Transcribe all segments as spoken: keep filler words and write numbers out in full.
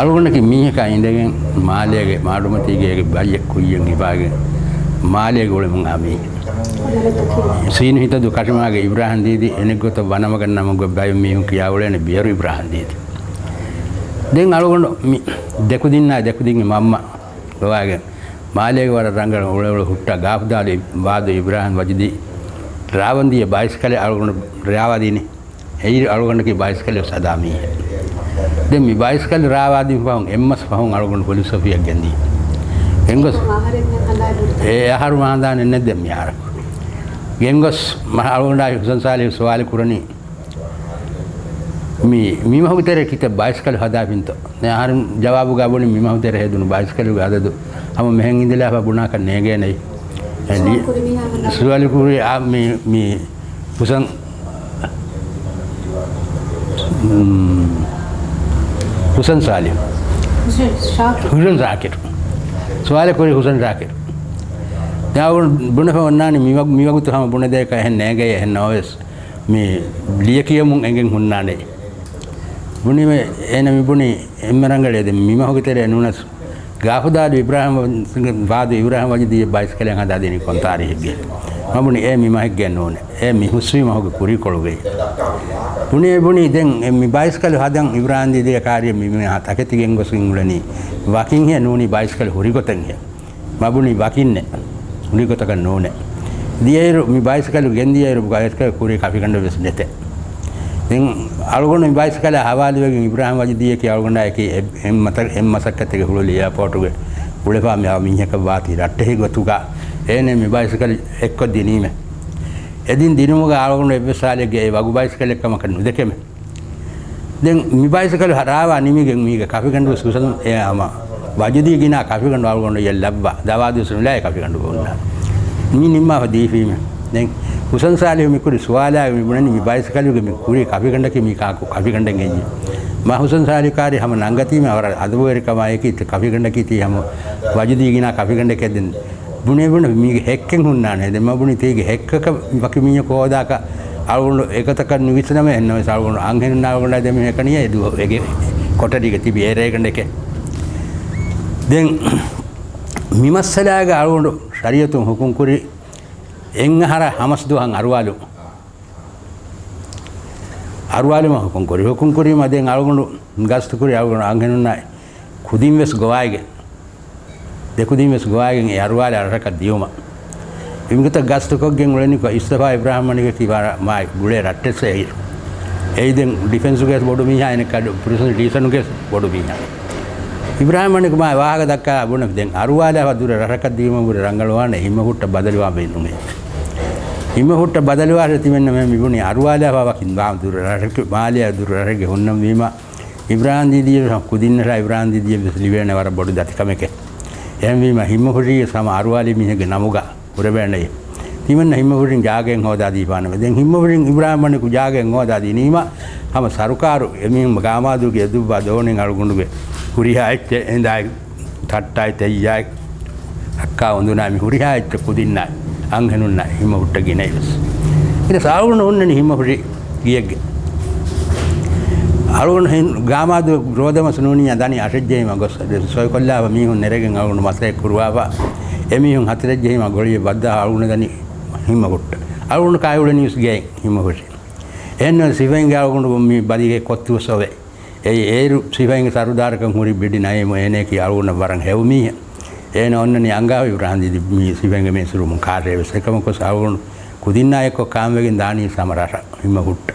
އަޅުގަނޑަކީ މީހަކާ އިނދެގެން މާލޭގެ މާޑުމަތީގޭގެ ބައްޔެއް ކުއްޔަށް ހިފާގެން މާލޭގެ އުޅެމުން އާ މީހެއް. ސީނު ހިތަދު ކަށިމާގެ އިބްރާހިމް ދީދީ އެނެއްގޮތަށް ވަނަމަގަން ނަމުގެ ބައެއް މީހުން ކިޔާ އުޅޭނެ ބިޔަރު އިބްރާހިމް ދީދީ. ދެން އަޅުގަނޑު މި ދެކުދިންނާ ދެކުދިންގެ މަންމަ ގޮވާގެން މާލޭގެ ވަރަށް ރަނގަޅަށް އުޅެ އުޅެ ހުއްޓާ ގާފުދާލު ވާދު އިބްރާހިމް ވަޖުދީ ރާވަންދީ ބައިސްކަލެއް އަޅުގަނޑު ރާވާދިނީ. އެއިރު އަޅުގަނޑަކީ ބައިސްކަލެއް ހަދާ މީހެއް. ދެން މި ބައިސްކަލް ރާވާދިން ފަހުން އެއްމަސް ފަހުން އަޅުގަނޑު ފުލުސަފިއަށް ގެންދީ. ގެންގޮސް އެ އަހަރު މަހަނދާނެއް ނެއް ދެން މިހާރަކު. ގެންގޮސް މަ-، އަޅުގަނޑާއި ހުސަން ސާލިހު ސުވާލު ކުރަނީ މި، މި މަހުގެ ތެރޭ ކިތައް ބައިސްކަލް ހަދާފިންތޯ؟ ދެން އަހަރު ޖަވާބުގަ ބުނި މި މަހު ތެރޭ ހެދުނު ބައިސްކަލުގެ އަދަދު ހަމަ މެހެން އިނދެލާފަ ބުނާކަށް ނޭގޭނެއް. އެ ލި-، ސުވާލު ކުރި އާ މި، މި ހުސަން، މް، ހުސަން ސާލިމް. ހުސަން ޝާކިރު. ހުސަން ޝާކިރު. ސުވާލެއް ކުރި ހުސަން ޝާކިރު. ދެން އަޅުގަނޑު ބުނެފަ އޮންނާނީ މިވަގު-، މިވަގުތު ހަމަ ބުނެދޭކަށް އެހެން ނޭގޭ އެހެން ނޯވެސް. މި ލިޔެކިޔަމުން އެނގެން ހުންނާނެ. ބުނީމެ އޭނަ މި ބުނީ އެންމެ ރަނގަޅޭ ދެން މި މަހުގެ ތެރޭ ނޫނަސް ގާފުދާލު އިބްރާހިމް ވަ-، ވާދު އިބްރާހިމް ވަޖުދީ ބައިސްކަލެއް ހަދާދިނީ ކޮން ތާރީހެއްގެ؟ މަ ބުނި އޭ މި މަހެއްގެ ނޫނެ. އޭ މި ހުސްވީ މަހުގެ ކުރީކޮޅުގައި. ބުނި އެ ބުނީ ދެން އެ މި ބައިސްކަލު ހަދަން އިބްރާހިމް ދީދީ ކާރިޔަށް މި މީހާ ތަކެތި ގެންގޮސްގެން އުޅެނީ ވަކިންހޭ ނޫނީ ބައިސްކަލު ހުރިގޮތެއްހޭ. މަ ބުނި ވަކިންނެ. ހުރިގޮތަކަށް ނޫނެ. ދިޔައިރު މި ބައިސްކަލު ގެންދިޔައިރު ބައިސްކަލު ކުރީ ކަފިގަނޑު ވެސް ނެތެ. ދެން އަޅުގަނޑު މި ބައިސްކަލާ ހަވާލުވެގެން އިބްރާހިމް ވަޖުދީއަކީ އަޅުގަނޑާއެކީ އެ-، އެއް މަތަ-، އެއް މަސައްކަތެއްގެ ހުޅުލި އެއާޕޯޓުގެ އުޅެފާ މި އާ މީހަކަށް ވާތީ ރައްޓެހި ގޮތުގަ އޭނެ މި ބައިސްކަލް އެއްކޮށް ދިނީމެ. އެދިން ދިނުމުގަ އަޅުގަނޑު އެއްވެސް ހާލެއްގެ އެ ވަގު ބައިސްކަލެއް ކަމަކަށް ނުދެކެމެ. ދެން މި ބައިސްކަލު ހަ-، ރާވާ ނިމިގެން މީގެ ކަފިގަނޑު ހުސަން އެ ހަމަ ވަޖުދީ ގިނާ ކަފިގަނޑު އަޅުގަނޑު އެ ލައްވާ ދަވާދުވަސް ނުލާ އެ ކަފިގަނޑު ހުންނާނެ. މި ނިންމާފަ ދީފީމެ. ދެން ހުސަން ސާލިހު މި ކުރި ސުވާލާގެ މި ބުނަނީ މި ބައިސްކަލުގެ މި ކުރި ކަފިގަނޑަކީ މީ ކާކު ކަފިގަނޑެއް އެއްޔެ؟ މަ ހުސަން ސާލިހު ކާރި ހަމަ ނަންގަތީމެ ވަރަށް އަދަބުވެރިކަމާއެކީ ކަފިގަނޑަކީ ތީ ހަމަ ވަޖުދީ ގިނާ ކަފިގަނޑެކޭ. ދެން ބުނޭ ބުނެ މީގެ ހެއްކެއް ހުންނާނެ. ދެން މަ ބުނި ތީގެ ހެއްކަކަށް ވަކި މީހަކު ހޯދާކަށް އަޅުގަނޑު އެގޮތަކަށް ނުވިސްނަމޭ. އެހެންނަމަވެސް އަޅުގަނޑު އަންހެނުންނާ އަޅުގަނޑާ ދެމީހަކަށް އެ ދުވަހު އެގެ ކޮޓަރީގަ ތިބި އެރޭގަނޑެކޭ. ދެން މި މައްސަލާގަ އަޅުގަނޑު ޝަރީއަތުން ހުކުމް ކުރި އެއް އަހަރާ ހަމަސް ދުވަހަށް އަރުވާލު، އަރުވާލުމަށް ހުކުމް ކުރި. ހުކުމް ކުރީމަ ދެން އަޅުގަނޑު ގަސްތު ކުރި އަޅުގަނޑު އަންހެނުންނާ ކުދިން ވެސް ގޮވާއިގެން ދެކުދިން ވެސް ގޮވާގެން އެ އަރުވާލާ ރަށަކަށް ދިޔުމަށް. އިމްގިތައް ގަސްތުކޮށްގެން އުޅެނިކޮށް އިސްތަފާ އިބްރާހިމް މަނިކަކީ ވަރަށް މާ ގުޅޭ ރައްޓެއްސެއް އެއިރު. އެއީ ދެން ޑިފެންސުގެ ވެސް ބޮޑު މީހާ އޭނަ ކަޑު ޕްރިސަން ޑީސަނުގެ ވެސް ބޮޑު މީހާ. އިބްރާހިމް މަނިކު މާ ވާހަކަ ދައްކާ ބުނެ ދެން އަރުވާލާފަ ދުރަށް ރަށަކަށް ދިޔުމަށް ވުރެ ރަނގަޅުވާނެ ހިންމަ ހުއްޓަ ބަދަލުވާ ބޭނުމޭ. ހިންމަ ހުއްޓަ ބަދަލުވާށޭ ތިމެންނަމޭ މި ބުނި އަރުވާލާފަ ވަކިން ވާ ދުރަށް ރަށެއްގެ މާލެއާ ދުރަށް ރަށެއްގެ ހުންނަން ވީމަ އިބްރާހިމް ދީދީ ކުދިންނަށާ އިބްރާހިމް ދީދީ ވެސް ލިބޭނެ ވަރަށް ބޮޑު ދަތިކަމެކޭ. އެހެންވީމަ ހިންމަ ހުރީ ވެސް ހަމަ އަރުވާލި މީހެއްގެ ނަމުގަ ކުރެވޭނެ. ތިމަންނަ ހިންމަ ހުރިން ޖާގައެއް ހޯދާ ދީފާނަމޭ. ދެން ހިންމަ ހުރިން އިބްރާހިމް މަނިކު ޖާގައެއް ހޯދާ ދިނީމަ ހަމަ ސަރުކާރު އެމީހުން ގާމާދޫގެ އެދުއްވާ ދޯނިން އަޅުގަނޑުގެ ހުރިހާ އެއްޗެއް އެނދާއި ތައްޓާއި ތެއްޔާއި އައްކާ އުނދުނާ މި ހުރިހާ އެއްޗެއް ކުދިންނާ އަންހެނުންނާ ހިންމަ ހުއްޓަ ގިނައިވެސް. އިރަސް އަޅުގަނޑު ހުންނަނީ ހިންމަ ހުރި ގިޔެއްގެ. އަޅުގަނޑު ހިން-، ގާމާދު ރޯދަމަސް ނޫނިއްޔާ ދަނީ އަށެއްޖެހީމަ ގޮސް ސޮއިކޮށްލާފަ މީހުން ނެރެގެން އަޅުގަނޑު މަސައްކަތް ކުރުވާފަ އެމީހުން ހަތަރެއްޖެހީމަ ގޮޅިއެއް ވައްދާ އަޅުގަނޑު ދަނީ ހިންމަ ހުއްޓަ. އަޅުގަނޑު ކާއި އުޅެނީވެސް ގެއިން ހިންމަ ހުށި. އެހެންނަމަވެސް ސިފައިންގެ އަޅުގަނޑު މި ބަލިގެ ކޮއްތުވެސް އޮވޭ. އެއީ އޭރު ސިފައިންގެ ސަރުދާރަކަށް ހުރި ބިޑި ނައީމު އޭނައަކީ އަޅުގަނޑަށް ވަރަށް ހެޔޮ މީހެއް. އޭނަ އޮންނަނީ އަނގާ އިބްރާހިމް ދީދީ މި ސިފައިންގެ މީސްރުމުން ކާށޭވެސް. އެކަމަކުވެސް އަޅުގަނޑު ކުދިންނާ އެއްކޮށް ކާންވެގެން ދާނީ ހަމަ ރަށަށް ހިންމަ ހުއްޓަ.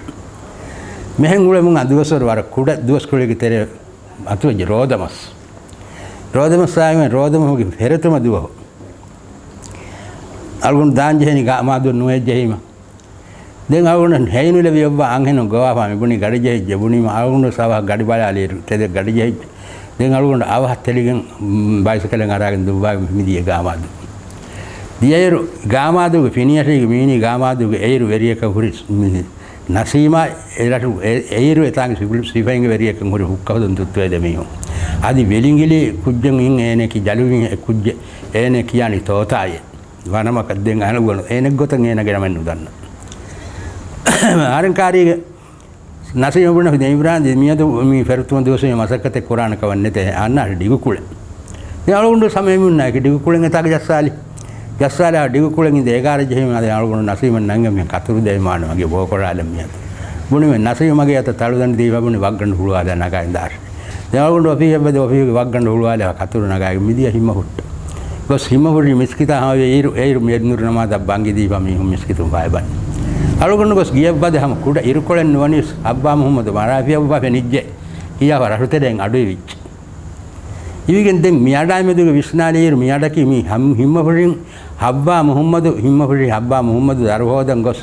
މެހެން އުޅެމުން އަ ދުވަސްވަރު ވަރަށް ކުޑަ ދުވަސްކޮޅެއްގެ ތެރޭ އަތުވެއްޖެ ރޯދަމަސް. ރޯދަމަސް އާއިމެ ރޯދަމަހުގެ ފެރެތުމަ ދުވަހު އަޅުގަނޑު ދާންޖެހެނީ ގާމާދު ނުވައެއްޖެހީމަ. ދެން އަޅުގަނޑަށް ހެޔޮނުލެވި އޮއްވާ އަންހެނުން ގޮވާފާ މިބުނީ ގަޑިޖެހިއްޖެ ބުނީމަ އަޅުގަނޑު ސަވާ ގަޑިބަލާލިއިރު ތެދެއް ގަޑިޖެހިއްޖެ. ދެން އަޅުގަނޑު އަވަހަށް ތެޅިގެން، މް، ބައިސިކަލެއް އަރާގެން ދުއްވާގެން މިދިޔަ ގާމާދު. ދިޔައިރު ގާމާދުގެ ފިނިއަށީގެ މީނީ ގާމާދުގެ އެއިރު ވެރިޔަކަށް ހުރި، މް، ނަސީމާ އެރަށު އެ-، އެއިރު އެތާނގެ ސިފަ-، ސިފައިންގެ ވެރިޔަކަށް ހުރި ހުއްކަ ހުދުން ތުއްތުވެދެ މީހުން. އަދި ވެލިނގިލި ކުއްޖެއް އިން އޭނެކި ޖަލުވިން އެ ކުއްޖެއް އޭނެ ކިޔާނީ ތޯތާއޭ. ވަނަމަކަށް ދެން އަނެއްގޮތަށް އޭނެއްގޮތަށް އޭނަގެ ނަމެއް ނުދަންނަ. އަހަރެން ކާރީގެ ނަސީމަށް ބުނެފި ދެން އިބްރާހިމް ދީ މިއަދު މި ފެރުތުމަށް ދުވަސްވީމަ މަސައްކަތެއް ކުރާނެ ކަމެއް ނެތޭ. އަންނާ ޑިގު ކުޅެ. ދެން އަޅުގަނޑު ސަމޭމުންނާއެކި ޑިގު ކުޅެން އެތާގެ ޖައްސާލި. ޖައްސާލާ ޑިގު ކުޅެން އިނދެ އެގާރަ ޖެހީމަ ދެން އަޅުގަނޑު ނަސީމަށް ނަންގަ މި ކަތުރު ދެވިމާނެ މަގޭ ބޯކޮޅާލަން މިއަދު. ބުނިމެ ނަސީމް މަގޭ އަތަށް ތަޅުދަނޑި ދީފަ ބުނި ވައްގަނޑު ހުޅުވާލާ ނަގާ އިނދާށޭ. ދެން އަޅުގަނޑު އޮފީހަށް ވަދެ އޮފީހުގެ ވައްގަނޑު ހުޅުވާލާ ކަތުރު ނަގާގެން މިދިޔަ ހިންމަފުއްޓަށް. ގޮސް ހިންމަފުށި މިސްކިތާ ހަމަވެ އިރު، އެއިރު މި އެދުނުރު ނަމާދަށް ބަންގި ދީފަ މީހުން މިސްކިތުން ފައިބަން. އަޅުގަނޑު ގޮސް ގިޔަށްވަދެ ހަމަ ކުޑަ އިރުކޮޅެއް ނުވަނީސް ހައްވާ މުހައްމަދު މަރާފިޔަށް ވަފެ ނިއްޖެ ކިޔާފަ ރަށުތެރެއިން އަޑުއިވިއްޖެ. އިވިގެން ދެން މި އަޑާއިމެދުގެ ވިސްނާލިއިރު މި އަޑަކީ މި ހަމް-، ހިންމަފުށިން ހައްވާ މުހައްމަދު، ހިންމަފުށި ހައްވާ މުހައްމަދު ދަރު ހޯދަން ގޮސް،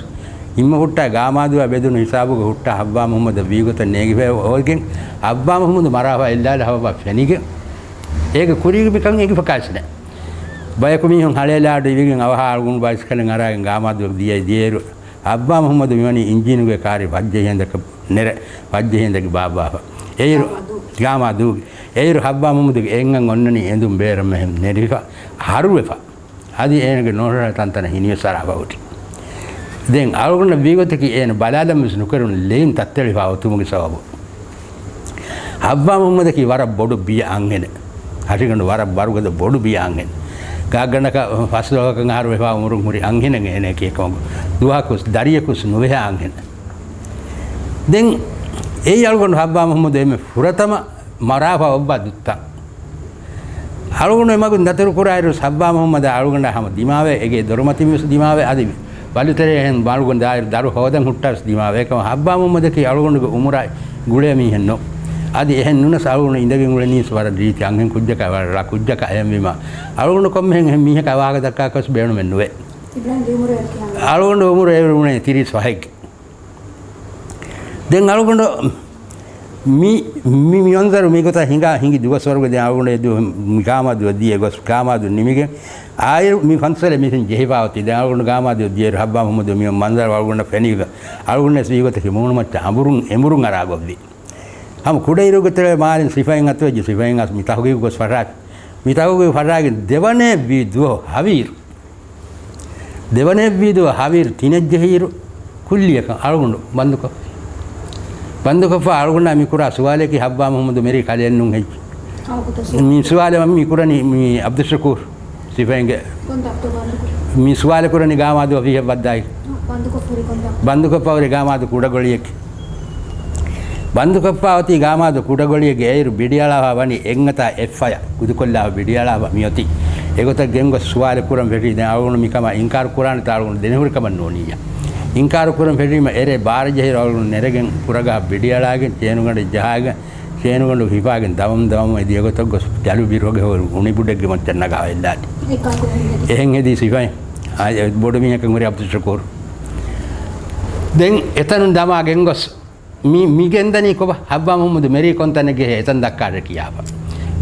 ހިންމަފުއްޓާ ގާމާދުއާ ބެދުނު ހިސާބުގަ ހުއްޓާ ހައްވާ މުހައްމަދަށް ވީގޮތަށް ނޭގިފައި އޮވެގެން، ހައްވާ މުހައްމަދު މަރާފަ އެއްލާލަ ހަވައްވާ ފެނިގެން، އޭގެ ކުރީގެ މިކަން އެނގިފަކާސް ނެތް. ބަޔަކު މީހުން ހަޅޭލާ އަޑު އިވިގެން އަވަހާ އަޅުގަނޑު ބައިސްކަލެއް އަރާގެން ގާމާދު ދިޔައި ދިޔައިރު، ހައްވާ މުހައްމަދު މިވަނީ އިންޖީނުގެ ކާރި ފައްޖެހި ހިނދަކަށް ނެރެ، ފައްޖެހި ހިނދަކީ ބާއްވާފަ. އެއިރު، ގާމާދޫ. ގާމާދޫގެ. އެއިރު ހައްވާ މުހައްމަދުގެ އެއްއަށް އޮންނަނީ އެނދުން ބޭރަށް މެހެން ނެރިފަ، ހަރުވެފަ. އަދި އޭނަގެ ނޯހަރަ ތަންތަނަށް ހިނިވެސް އަރާފަ ހުރި. ދެން އަޅުގަނޑަށް ވީގޮތަކީ އޭނަ ބަލާލަން ވެސް ނުކެރުނު ލެއިން ތައްތެޅިފަ އޮތުމުގެ ސަބަބުން. ހައްވާ މުހައްމަދަކީ ވަރަށް ބޮޑު ބިޔަ އަންހެނެއް. ހަށިގަނޑު ވަރަށް ވަރުގަދަ ބޮޑު ބިޔަ އަންހެނެއް. ގާތްގަނޑަކަށް ފަސް ދޮހަކަށް އަހަރު ވެފަ އުމުރުން ހުރި އަންހެނެއް އޭނައަކީ އެކަމަކު. ދުވަހަކުވެސް ދަރިޔަކުވެސް ނުވެހާ އަންހެނެއް. ދެން އެއީ އަޅުގަނޑު ހައްވާ މުހައްމަދު އެންމެ ފުރަތަމަ މަރާފަ އޮއްވާ ދުއްތަން. އަޅުގަނޑު އެމަގުން ދަތުރު ކުރާއިރު ހައްވާ މުހައްމަދަށް އަޅުގަނޑާ ހަމަ ދިމާވޭ، އޭގެ ދޮރުމަތިން ވެސް ދިމާވޭ، އަދި ވަލުތެރެއަށް އަޅުގަނޑު ދާއިރު ދަރު ހޯދަން ހުއްޓާ ވެސް ދިމާވޭ. އެކަމަ ހައްވާ މުހައްމަދަކީ އަޅުގަނޑުގެ އުމުރާ ގުޅޭ މީހެއް ނޫން. އަދި އެހެން ނުނަސް އަޅުގަނޑު އިނދެގެން އުޅެނީސް ވަރަށް ރީތި އަންހެން ކުއްޖަކާ ވަރަށް ރަ ކުއްޖަކާ. އެހެންވީމަ އަޅުގަނޑު ކޮންމެހެން އެހެން މީހަކާ ވާހަކަ ދައްކާކަށް ވެސް ބޭނުމެއް ނުވޭ. އިބްރާހިމްގެ އުމުރު އެއްކިހާ؟ އަޅުގަނޑު އުމުރު އެއިރު ވުނީ ތިރީސް ފަހެއްގެ. ދެން އަޅުގަނޑު މި، މި، މި މަންޒަރު މިގޮތަށް ހިނގާ، ހިނގި ދުވަސްވަރުގެ ދެން އަޅުގަނޑު އެ ދުވަހު މި ގާމާދު ދިޔަ ގޮސް، ގާމާދު ނިމިގެން އާއިރު މި ފަންސަލެއް މިތިން ޖެހިފާ އޮތީ. ދެން އަޅުގަނޑު ގާމާދު ދިޔައިރު ހައްވާ މުހައްމަދު މި މަންޒަރު އަޅުގަނޑަށް ފެނިގެން، އަޅުގަނޑު ވީގޮތަކީ މޫނުމައްޗަށް އަނބުރުން، އެނބުރުން އަރާ ގޮއްވި. ހަމަ ކުޑައިރުގެ ތެރޭ މާލެން ސިފައިން އަތުވެއްޖެ، ސިފައިން އަސް މި ތަހުގީގު ގޮސް ފަށާފި. މި ތަހުގީގު ފަށާގެން ދެވަނައެއް ވީ ދުވަހު ހަވީރު. ދެވަނައެއްވީ ދުވަހު ހަވީރު ތިނެއް ޖެހިއިރު، ކުއްލިއަކަށް އަޅުގަނޑު ބަންދުކޮށް، ބަންދުކޮށްފަ އަޅުގަނޑާ މި ކުރާ ސުވާލަކީ ހައްވާ މުހައްމަދު މެރީ ކަލެއެއްނޫން ހެއްޔެވެ؟ މި ސުވާލެއް މި ކުރަނީ މި އަބްދުއްޝުކޫރު ސިފައިންގެ، މި ސުވާލެއް ކުރަނީ ގާމާދު އޮފީހަށް ވައްދާއި. ބަންދުކޮށްފަ ހުރި ކޮންތާކު؟ ބަންދުކޮށްފަ ހުރި ގާމާދު ކުޑަގޮޅިއެއްގެ. ބަންދުކޮށްފަ އޮތީ ގާމާދު ކުޑަގޮޅިއެއްގެ. އޭރު ބިޑިއަޅާފަ ވަނީ އެއްއަތާ އެއްފަޔަށް ކުދިކޮށްލާފަ ބިޑިއަޅާފަ މިއޮތީ. އެގޮތަށް ގެންގޮސް ސުވާލެއް ކުރަން ފެށީ. ދެން އަޅުގަނޑު މިކަމާ އިންކާރު ކުރާނެތާ އަޅުގަނޑު ދެނެހުރި ކަމެއް ނޫނިއްޔާ. އިންކާރު ކުރަން ފެށީމަ އެރޭ ބާރަ ޖެހިއިރު އަޅުގަނޑު ނެރެގެން ކުރަގަހަށް ބިޑިއަޅާގެން ޗޭނުގަނޑެއް ޖަހާގެން ޗޭނުގަނޑު ހިފާގެން ދަމަމް ދަމަމް އެ ދިޔަގޮތަށް ގޮސް ޖަލު ބިރުގެ ހުރި އުނިބުޑެއްގެ މައްޗަށް ނަގާ އެއްލާނީ. އެހެން ހެދީ ސިފައިން. އާ، އެ ބޮޑު މީހަކަށް ހުރި އަބްދުއްޝުކޫރު. ދެން އެތަނުން ދަމާ ގެންގޮސް މި، މި ގެންދަނީ ކޮބާ؟ ހައްވާ މުހައްމަދު މެރީ ކޮންތަނެއްގެ ހޭ އެތަން ދައްކާށޭ ކިޔާފަ.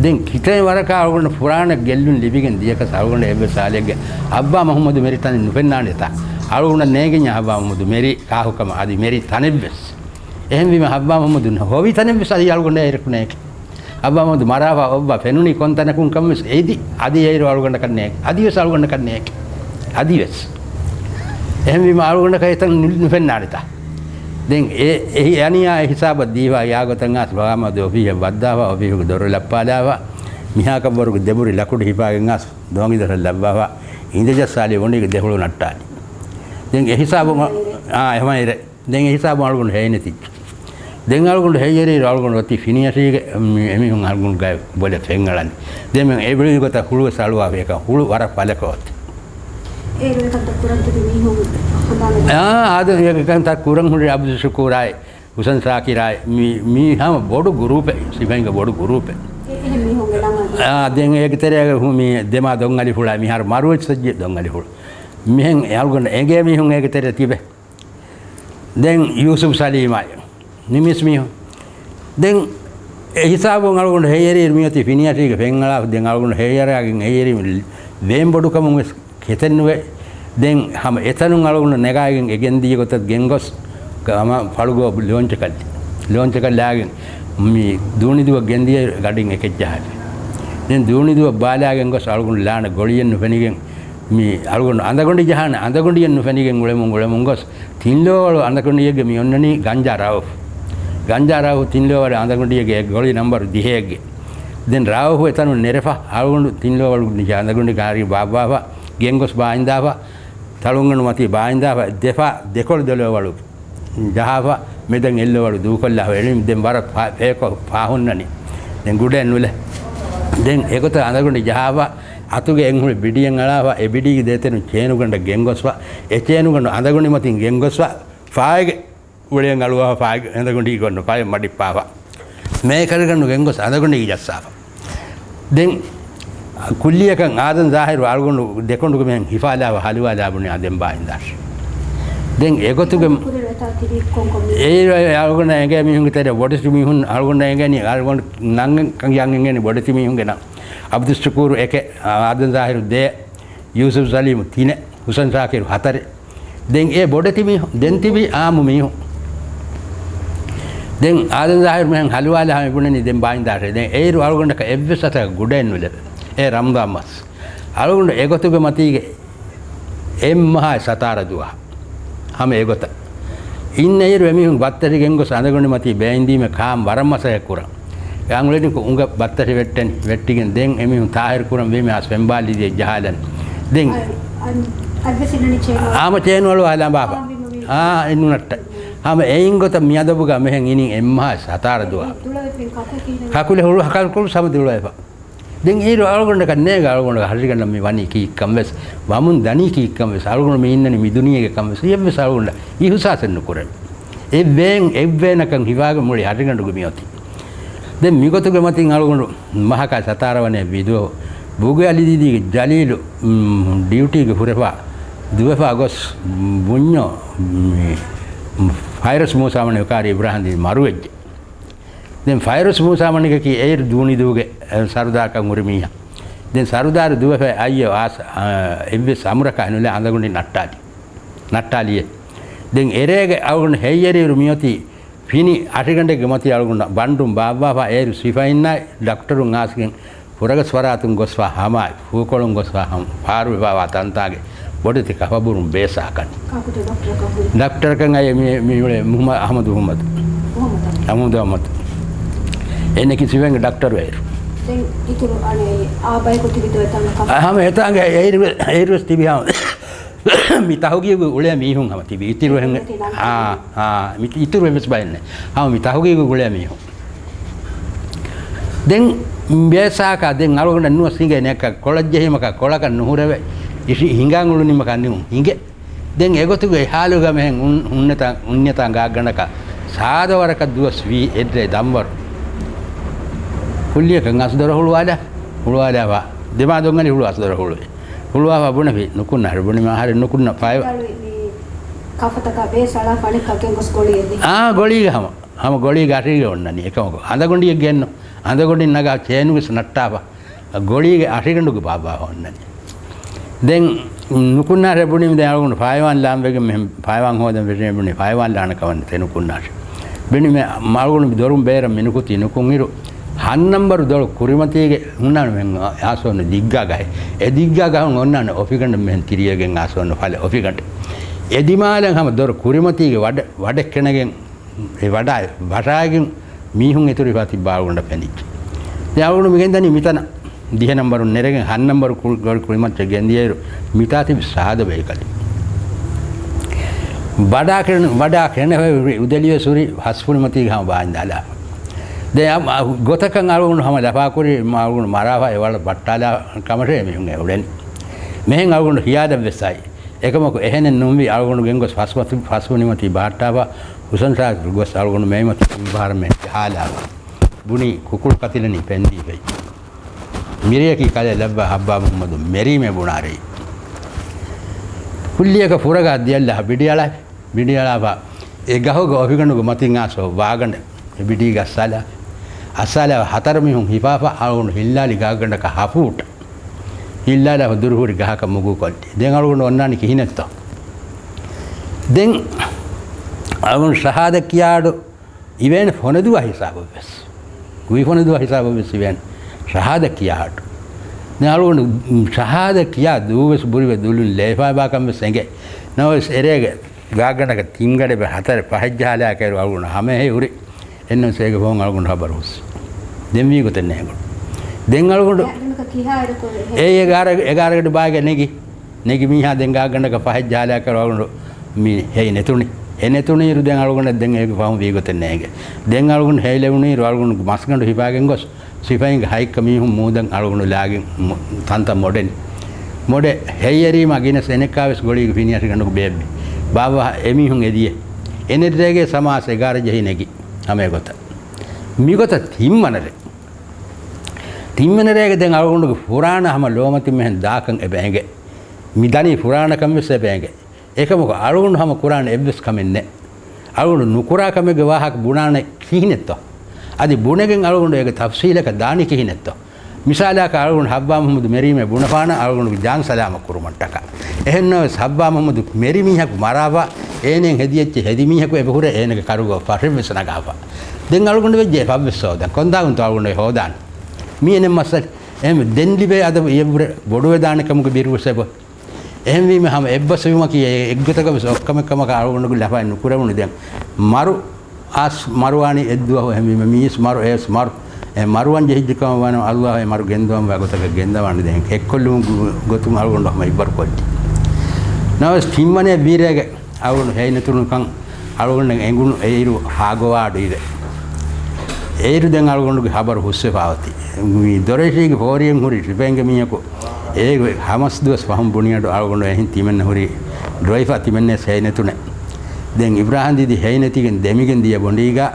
ދެން ކިތައް ވަރަކަށް އަޅުގަނޑަށް ފުރާނަ ގެއްލުން ލިބިގެން ދިޔަކަސް އަޅުގަނޑަށް އެއްވެސް ހާލެއްގެ ހައްވާ މުހައްމަދު މެރީ ތަނެއް ނުފެންނާނެތާ؟ އަޅުގަނޑަށް ނޭނގެންޏާ ހައްވާ މުހައްމަދު މެރީ ކާހުކަމަށް އަދި މެރީ ތަނެއްވެސް. އެހެންވީމަ ހައްވާ މުހައްމަދު ހޮވި ތަނެއްވެސް އަދި އަޅުގަނޑަށް އޭރަކު ނޭނގެ. ހައްވާ މުހައްމަދު މަރާފަ އޮއްވާ ފެނުނީ ކޮންތަނަކުން ކަންވެސް އެދި އަދި އޭރު އަޅުގަނޑަކަށް ނޭނގެ. އަދިވެސް އަޅުގަނޑަކަށް ނޭނގެ. އަދިވެސް. އެހެންވީމަ އަޅުގަނޑަކަށް އެތަން ނު-، ނުފެންނާނެތާ؟ ދެން އެ، އެ އަނިޔާ އެ ހިސާބަށް ދީފަ އިޔާގޮތަށް އަސް ގާމާދު އޮފީހަށް ވައްދާފަ، އޮފީހުގެ ދޮރު ލައްޕާލާފަ، މިހާކަށްވަރުގެ ދެބުރި ލަކުޑި ހިފާގެން އަސް ދޯނިދަށަށް ލައްވާފަ، އިނދެޖައްސާލި އޮނީގެ ދެހުޅު ނައްޓާލި. ދެން އެ ހިސާބު، އާ، އެހަމައިރެ. ދެން އެ ހިސާބު އަޅުގަނޑު ހެޔެއް ނެތިއްޖެ. ދެން އަޅުގަނޑު ހެއްޔެރިއިރު އަޅުގަނޑު އޮތީ ފިނިއަށީގެ މި-، އެމީހުން އަޅުގަނޑު ގައި ބޮލެ ފެންއަޅަނީ. ދެން މި އެބިޅި ގޮތަށް ހުޅުވެސް އަޅުވާފަ އެކަން ހުޅު ވަރަށް ފަލަކަށް އޮތީ. އޭރު އެކަންތައް ކުރަން ތިބި މީހުން ހަނދާނެއް؟ އާ، އާދެ، އެކަންތައް ކުރަން ހުރި އަބްދުއްޝުކޫރާއި، ހުސަން ޝާކިރާއި، މި، މީ ހަމަ ބޮޑު ގުރޫޕެއް، ސިފައިންގެ ބޮޑު ގުރޫޕެއް. އެ-، އެހެން މީހުންގެ ނަމަ؟ އާ، ދެން އޭގެ ތެރޭގަ ހު-، މި ދެމާ ދޮންއަލިފުޅާ މިހާރު މަރުވެސް ވެއްޖެ ދޮންއަލިފުޅު. މިހެން އަޅުގަނޑަށް އެނގޭ މީހުން އޭގެ ތެރޭ ތިބެ. ދެން ޔޫސުފް ސަލީމާއި، ނިމިސް މީހުން. ދެން އެ ހިސާބުން އަޅުގަނޑު ހެއްޔެރިއިރު މިއޮތީ ފިނިއަށީގެ ފެންއަޅާފަ. ދެން އަޅުގަނޑު ހެއްޔެރާގެން ހެއްޔެރި ވޭން ބޮޑުކަމުން ވެސް ކެތެއް ނުވޭ. ދެން ހަމަ އެތަނުން އަޅުގަނޑު ނެގާގެން އެ ގެންދިޔަ ގޮތަށް ގެންގޮސް، ހަމަ ފަޅުގޯ ލޯންޗަކަށް، ލޯންޗަކަށް ލާގެން މި ދޫނިދުވަށް ގެންދިޔަ ގަޑިން އެކެއް ޖަހާފި. ދެން ދޫނިދުވަށް ބާލާގެން ގޮސް އަޅުގަނޑު ލާނެ ގޮޅިއެއް ނުފެނިގެން މި އަޅުގަނޑު އަނދަގޮނޑި ޖަހާނެ، އަނދަގޮނޑިއެއް ނުފެނިގެން އުޅެމުން އުޅެމުން ގޮސް ތިން ލޯވަޅު އަނދަގޮނޑިއެއްގެ މި އޮންނަނީ ގަންޖާ ރައުފް. ގަންޖާ ރައުފު ތިން ލޯވަޅު އަނދަގުނޑިއެއްގެ ގޮޅި ނަންބަރު ދިހައެއްގެ. ދެން ރައުފު އެތަނުން ނެރެފަ، އަޅުގަނޑު ތިން ލޯވަޅު ނިކަ އަނދަގުނޑި ކާރި ބާއްވާފަ، ގެންގޮސް ބާއިންދާފަ، ތަޅުންގަނޑު މަތީ ބާއިންދާފަ، ދެފާ ދެކޮޅު ދެލޯވަޅު ޖަހާފަ، މެދަށް އެއްލޯވަޅު ދޫކޮށްލާފަ އެޅުން. ދެން ވަރަށް ފާ-، ފޭކޮށް ފާހުންނަނީ. ދެން ގުޑޭ ނުލެ. ދެން އެގޮތަށް އަނދަގުނޑި ޖަހާފަ، އަތުގެ އެންހުޅި ބިޑިއެއް އަޅާފަ، އެ ބިޑީގެ ދޭތެރުން ޗޭނުގަނޑަށް ގެންގޮސްފަ، އެ ޗޭނުގަނޑު އަނދަގުނޑި މަތިން ގެންގޮސްފަ، ފާއިގެ އުޅޭން އަޅުވާފަ ފާއިގެ އަނދަގުނޑީ ގޮންނު ފައި މަޑިއްޕާފަ. މޭކަރިގަނޑު ގެންގޮސް އަނދަގުނޑީ ޖައްސާފަ. ދެން ކުއްލިއަކަށް އާދަން ޒާހިރު އަޅުގަނޑު ދެކޮނޑުގެ މިހެން ހިފާލާފަ ހަލުވާލާ ބުނި އާދަން ބާއިންދާށި. ދެން އެގޮތުގެ ކުރިން އެތާ ތިބީ ކޮން ކޮން މީހުން؟ އޭރު އަޅުގަނޑަށް އެނގޭ މީހުންގެ ތެރެ ބޮޑެތި މީހުން އަޅުގަނޑަށް އެނގޭނީ އަޅުގަނޑު ނަން އެނގޭނީ ބޮޑެތި މީހުންގެ ނަން. އަބްދުއްޝުކޫރު އެކެއް، އާދަން ޒާހިރު ދޭއް، ޔޫސުފް ސަލީމު ތިނެއް، ހުސަން ޝާކިރު ހަތަރެއް. ދެން އެ ބޮޑެތި މީހުން، ދެން ތިބީ އާއްމު މީހުން. ދެން އާދަން ޒާހިރު މިހެން ހަލުވާލާ ހަމަ ބުނަނީ ދެން ބާއިންދާށޭ. ދެން އޭރު އަޅުގަނޑަކަށް އެއްވެސް އަތަކަށް ގުޑައެއް ނުލެވޭ. އެ ރަމްޟާން މަސް. އަޅުގަނޑު އެގޮތުގެ މަތީގެ އެއްމަހާއި ސަތާރަ ދުވަހަށް. ހަމަ އެގޮތަށް. އިންނައިރު އެމީހުން ބައްތަށި ގެންގޮސް އަނދަގުނޑި މަތީ ބޭންދީމެ ކާން ވަރަށް މަސައްކަތް ކުރަން. އަނގުޅެނިކު އުނގަ ބައްތަށި ވެއްޓެން ވެއްޓިގެން ދެން އެމީހުން ތާހިރު ކުރަން ވީމެ އަސް ފެންބާލިދިޔަ ޖަހާލަން. ދެން އަ-، އަ-، އަދިވެސް އިންނަނީ ޗޭނު. ހަމަ ޗޭނު އަޅުވާލާ ބާފަ. އާ، އެއްނުނައްޓަ. ހަމަ އެއިން ގޮތަށް މިއަދަބުގަ މިހެން އިނިން އެއްމަހާ ސަތާރަ ދުވަހަށް. ކަކުލެ ހުޅު ހަކަރު ކުޅު ސަމަ ދުޅަވެފަ. ދެން އޭރު އަޅުގަނޑަކަށް ނޭގަ އަޅުގަނޑަކަށް ހަށިގަނޑަށް މި ވަނީ ކީއްކަން ވެސް، ވަމުން ދަނީ ކީއްކަން ވެސް، އަޅުގަނޑު މި އިންނަނީ މި ދުނިޔޭގެ ކަން ވެސް، އެއްވެސް އަޅުގަނޑަށް އިހުސާސެއް ނުކުރެވެ. އެއްވޭން، އެއްވޭނަކަށް ހިފާގެ މުޅި ހަށިގަނޑުގެ މިއޮތީ. ދެން މިގޮތުގެ މަތިން އަޅުގަނޑު މަހަކާ ސަތާރަ ވަނޭ ވިދުވަހު ބުގެ އަލިދީދީގެ ޖަލީލު، މް، ޑިއުޓީގެ ހުރެފާ ދުވެފާ ގޮސް ބުންޏޯ، މި، މް، ފައިރަސް މޫސާމަނި ކާރި އިބްރާހިމް ދީދީ މަރުވެއްޖެ. ދެން ފައިރުސް މޫސާމަނިކަކީ އޭރު ދޫނިދޫގެ، އެ، ސަރުދާރަކަށް ހުރި މީހާ. ދެން ސަރުދާރު ދުވެފައި އައްޔަ އާސް، އާ، އެއްވެސް އަމުރަކާ ނުލާ އަނދަގުނޑި ނައްޓާލި. ނައްޓާލިއެއް. ދެން އެރޭގެ އަޅުގަނޑު ހެއްޔެރިއިރު މިއޮތީ ފިނި އަށިގަނޑެއްގެ މަތީ އަޅުގަނޑު ބަނޑުން ބާއްވާފަ އޭރު ސިފައިންނާއި ޑޮކްޓަރުން އާސްގެން ފުރަގަސް ފަރާތުން ގޮސްފަ ހަމައި، ފޫކޮޅުން ގޮސްފަ ހަމަ، ފާރުވެފަވާ ތަންތާގެ ބޮޑެތި ކަފަބުރުން ބޭސާކަން. ކާކުތަ ޑޮކްޓަރަކަށް ހުރި؟ ޑޮކްޓަރަކަށް އައި މި، މި އުޅޭ މުހައްމަ-، އަހްމަދު މުހައްމަދު. މުހައްމަދު. އަހްމަދު މުހައްމަދު. އެންނެކި ސިވެންގެ ޑޮކްޓަރު އޭރު. ދެން އިތުރު އަނެއް އާ ބަޔަކު ތިބި ދޯ އެތާނގަ ކަމަށް؟ އަ، ހަމަ އެތާނގަ އޭރު، އޭރުވެސް ތިބި ހަމަ. މި ތަހުގީގު އުޅޭ މީހުން ހަމަ ތިބި. އިތުރު އެހެން، އާ، އާ، މި އިތުރު އެއްވެސް ބައެއް ނެތް. ހަމަ މި ތަހުގީގު އުޅޭ މީހުން. ދެން ބޭސާކާ ދެން އަޅުގަނޑަށް ނުވަސް ހިނގޭ ނެއްކަ ކޮޅަށް ޖެހީމަކާ ކޮޅަކަށް ނުހުރެވެ، އިށި ހިނގާން އުޅުނީމަކާ ނިހުން ހިނގެ. ދެން އެގޮތުގެ އެ ހާލުގަ މެހެން އުން-، ހުންނެތާ، ހުންނެތާ ގާގަނޑަކަށް ސާދަ ވަރަކަށް ދުވަސް ވީ އެއްރޭ ދަންވަރު. ކުއްލިއަކަށް އަސްދޮރަށް ހުޅުވާލާ، ހުޅުވާލާފަ. ދެމާ ދޮންގަނޑި ހުޅު އަސްދޮރަށް ހުޅުވި. ހުޅުވާފަ ބުނެފި ނުކުންނަ ހަރެ ބުނިމާ ހަރެ ނުކުންނަ ފައި. ކާފަތަކާ ބޭސް އަޅާފަ އަނެއްކާ ގެންގޮސް ގޮޅިއެއް ދި. އާ، ގޮޅީގަ ހަމަ. ހަމަ ގޮޅީގަ އަށީގަ އޮންނަނީ. އެކަމަކު އަނދަގޮނޑިއެއް ގެންނު. އަނދަގޮނޑިން ނަގާ ޗޭނުގެސް ނައްޓާފަ. ގޮޅީގެ އަށިގަނޑުގެ ބާއްވާފަ އޮންނަނީ. ދެން ނުކުންނާށޭ ބުނީމަ ދެން އަޅުގަނޑު ފައިވާން ލާން ވެގެން މިހެން ފައިވާން ހޯދަން ވެރިނޭ ބުނީ ފައިވާން ލާނެ ކަމަށް ނެތޭ ނުކުންނާށޭ. ބުނީ މެ އަޅުގަނޑު ދޮރުން ބޭރަށް މި ނުކުތީ ނުކުންއިރު ހަން ނަންބަރު ދޮރު ކުރިމަތީގެ ހުންނާނެ މެހެން އާސޯން ދިއްގާ ގަހެއް. އެ ދިއްގާ ގަހުން އޮންނާނެ އޮފިގަނޑެއް މެހެން ތިރިއަށް ގެން އާސޯން ފަލެ އޮފިގަނޑެއް. އެ ދިމާލަށް ހަމަ ދޮރު ކުރިމަތީގެ ވަޑަ-، ވަޑެއް ކެނެގެން އެ ވަޑާއި ވަށާގެން މީހުން އިތުރުވެފާ ތިއްބާ އަޅުގަނޑަށް ފެނިއްޖެ. ދެން އަޅުގަނޑު މިގެންދަނީ މިތަނަށް ދިހަ ނަންބަރުން ނެރެގެން ހަން ނަންބަރު ކު-، ގޮ-، ކުރިމައްޗަށް ގެންދިޔައިރު މިތާ ތިބި ސާދަ ބައިކަލެއް. ވަޑާ ކެން-، ވަޑާ ކެނެފަ އުދެލިވެސް ހުރި ހަސްފުޅިމަތީގެ ހަމަ ބާއިންދާލާފަ. ދެން އަ-، އަ-، ގޮތަކަށް އަޅުގަނޑު ހަމަ ލަފާކުރި މާ އަޅުގަނޑު މަރާފަ އެ ވަޅަށް ބައްޓާލާ ކަމަށޭ މީހުން އެ އުޅެނީ. މެހެން އަޅުގަނޑު ހިޔާލަށް ވެސް އައި. އެކަމަކު އެހެނެއް ނޫންވީ އަޅުގަނޑު ގެންގޮސް ފަސް މަތި-، ފަސްވަނި މަތީ ބަހައްޓާފަ ހުސަން ޝާކިރު ގޮސް އަޅުގަނޑު މޭމަތި ތިން ބަހަރަށް މެ ޖަހާލާފަ. ބުނީ ކުކުޅު ކަތިލަނީ ފެންދީފައި. މިރެޔަކީ ކަލޭ ލައްވާ ހައްބާ މުހައްމަދު މެރީމޭ ބުނާރެއް. ކުއްލިއަކަށް ފުރަގާ ދިޔައްލާ ބިޑިއަޅާ، ބިޑިއަޅާފަ އެ ގަހުގެ އޮފިގަނޑުގެ މަތިން އާސޯ ވާގަނޑެއް އެ ބިޑީގަ އައްސާލާ. އައްސާލާ ހަތަރު މީހުން ހިފާފަ އަޅުގަނޑު ހިއްލާލި ގާގަނޑަކަށް ހަފޫޓަށް. ހިއްލާލާފަ ދުރުހުރި ގަހަކަށް މުގޫކޮށްލި. ދެން އަޅުގަނޑު އޮންނާނީ ކިހިނެއްތޯ؟ ދެން އަޅުގަނޑު ޝަހާދަ ކިޔާއަޑު އިވޭނެ ފޮނެދުވާ ހިސާބަށްވެސް. ގުއި ފޮނެދުވާ ހިސާބަށްވެސް އިވޭނެ ޝަހާދަ ކިޔާއަޑު. ދެން އަޅުގަނޑު ޝަހާދަ ކިޔާ ދޫވެސް ބުރިވެ ދުލުން ލޭފާބާކަންވެސް އެނގޭ. ނަމަވެސް އެރޭގެ ގާގަނޑަކަށް ތިންގަޑެއް ހަތަރެއް ފަހެއް ޖަހާލާކައިރު އަޅުގަނޑު ހަމައެހީ ހުރި. އެންނަސޭގެ ފޯން އަޅުގަނޑު ހަބަރު ހުސް. ދެން ވީ ގޮތެއް ނޭނގުނު. ދެން އަޅުގަނޑު އެ އެގާރަ، އެގާރަގަޑި ބާގެ ނެގި. ނެގި މީހާ ދެން ގާގަނޑަކަށް ފަހެއް ޖަހާލާކަށް އަޅުގަނޑު މި ހެއި ނެތުނި. އެ ނެތުނީރު ދެން އަޅުގަނޑަށް ދެން އޭގެ ފަހުން ވީ ގޮތެއް ނޭނގެ. ދެން އަޅުގަނޑު ހެއިލެވުނީރު އަޅުގަނޑު މަސްގަނޑު ހިފާގެން ގޮސް، ސިފައިންގެ ހައިކަ މީހުން މޫދަން އަޅުގަނޑު ލާގެން މު-، ތަންތަން މޮޑެން. މޮޑެ ހެއްޔެރީމަ ގިނަސް އެނެއްކާވެސް ގޮޅީގެ ފިނިއަށިގަނޑުގެ ބޭއްވި. ބާއްވަ އެމީހުން އެދިޔެ. އެނެއްރޭގެ ސަމާސް އެގާރަ ޖެހި ނެގި. ހަމަ އެގޮތަށް. މިގޮތަށް ތިންވަނަރޭ. ތިންވަނަރޭގެ ދެން އަޅުގަނޑުގެ ފުރާނަ ހަމަ ލޯމަތިން މެހެން ދާކަން އެބަ އެނގެ. މި ދަނީ ފުރާނަކަން ވެސް އެބަ އެނގެ. އެކަމަކު އަޅުގަނޑު ހަމަ ކުރާނެ އެއްވެސް ކަމެއް ނެތް. އަޅުގަނޑު ނުކުރާ ކަމެއްގެ ވާހަކަ ބުނާނެ ކިހިނެއްތޯ؟ އަދި ބުނެގެން އަޅުގަނޑު އޭގެ ތަފްސީލަކަށް ދާނީ ކިހިނެއްތޯ؟ މިސާލަކަށް އަޅުގަނޑު ހައްވާ މުހައްމަދު މެރީމޭ ބުނެފާނަން އަޅުގަނޑުގެ ޖާން ސަލާމަތް ކުރުމަށްޓަކާ. އެހެންނަމަވެސް ހައްވާ މުހައްމަދު މެރި މީހަކު މަރާފަ، އޭނައަށް ހެދި އެއްޗެއް ހެދި މީހަކު އެބަހުރޭ އޭނަގެ ކަރުގަ ފަށެއްވެސް ނަގާފަ. ދެން އަޅުގަނޑު ވެއްޖެ އެ ފަށްވެސް ހޯދަން. ކޮންދާގުންތޯ އަޅުގަނޑު އެ ހޯދާނީ؟ މީ އެނެއް މައްސަލަ. އެހެން ދެން ލިބޭ އަދަބު އެއަށްވުރެ ބޮޑުވެދާނެ ކަމުގެ ބިރުވެސް އެބަ. އެހެންވީމަ ހަމަ އެއްބަސްވުމަކީ އެ އެއްގޮތަކަށް ވެސް އޮއްކަމެއް ކަމަކަށް އަޅުގަނޑުގެ ލަފާއެއް ނުކުރެވުނު. ދެން މަރު އާސް މަރުވާނީ އެއްދުވަހު. އެހެންވީމަ މީސް މަރު އޭސް މަރު. އެ މަރުވަން ޖެހިއްޖެ ކަމަށް ވާނަމަ އައްލާހު އެ މަރު ގެންދަވަންވާ ގޮތަކަށް ގެންދަވާނެ. ދެން އެއްކޮށްލުމުގެ ގޮތުން އަޅުގަނޑު ހަމަ އިއްވަރު ކޮށްލި. ނަމަވެސް ތިންވަނަ ވީރޭގެ އަޅުގަނޑު ހެއިނެތުނުކަން އަޅުގަނޑަށް އެނގުނު އެއިރު ހާގޮވާ އަޑުއިވެ. އެއިރު ދެން އަޅުގަނޑުގެ ހަބަރު ހުސްވެފާ އޮތީ. މި ދޮރަށީގެ ފޯރިއެއް ހުރި ޝިފައިންގެ މީހަކު އޭގެ ހަމަސް ދުވަސް ފަހުން ބުނި އަޑު އަޅުގަނޑު އެހިން ތިމެންނަ ހުރި ޑްރައިފާ ތިމެންނަސް ހެއިނެތުނެ. ދެން އިބްރާހިމް ދީދީ ހެއިނެތިގެން ދެމިގެން ދިޔަ ބޮނޑީގަ